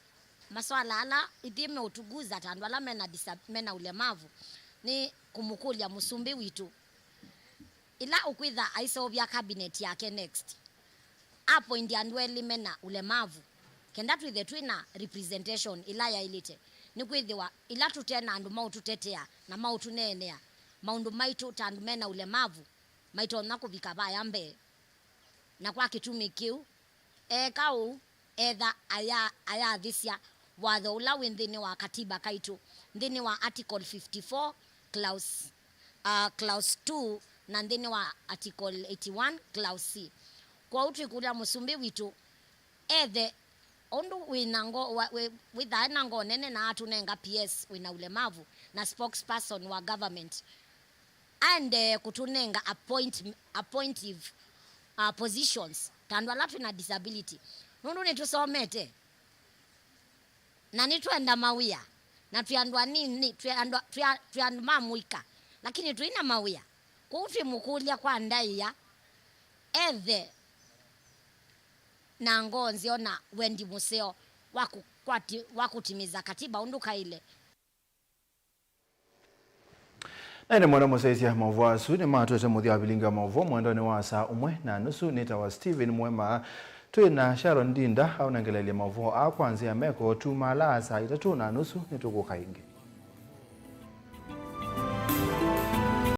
maswala ala ithyĩ meũtuguza ta andũ ala mena disa-, mena ũlemavu, nĩ kũmũkũlya mũsumbĩ witũ, ĩla ũkwĩtha aiseũvya cabinet yake next, appoint andũ elĩ mena ũlemavu, kenda twĩthe twĩ na representation ĩla yaĩlĩte. Nĩkwĩthĩwa ĩla tũte na andũ maũtũtetea na maũtũneenea, maũndũ maitũ ta andũ mena ũlemavu maitonya kũvika vaya mbee. Na kwa kĩtumi kĩu, eeka ũu, etha aya-, ayathĩsya watho ũla wĩ nthĩnĩ wa katiba kaitũ, nthĩnĩ wa article fifty-four clause, uh, clause two, na nthĩnĩ wa article eighty-one clause C. Kwoou twĩkũlya mũsumbĩ witũ ethe ũndũ wĩna ngo-, wa-, wĩ-, wĩthaa na ngoo nene na atũnenga P S wĩna ũlemavu na spokesperson wa government aendee kũtũnenga appoint-, appointive, uh, positions ta andũ ala twĩna disability, nũndũ nĩtũsomete na nĩtwenda mawĩa, na twĩ andũ anini, twĩ andũ, twĩ a-, twĩ andũ ma mũika, lakini tũi na mawĩa. Kwoou twĩmũkũlya kwa ndaĩa ethe na ngoo nzeo na wendi mũseo wa kũkwati-, wa kũtimiza katiba ũndũ kaĩle. Na ĩndĩ mwana mũsyaĩĩsya maũvoo asu nĩmatwete mũthya wa vilingi wa maũvoo mwendonĩ wa saa ũmwe na nusu. Nĩtawa Stephen Mwema. Twĩ na Sharon Ndinda aũnengelelye maũvoo aa kwa nzĩa ya meko. Tumalaa saa itatũ na nusu nĩtũkũka ĩngĩ.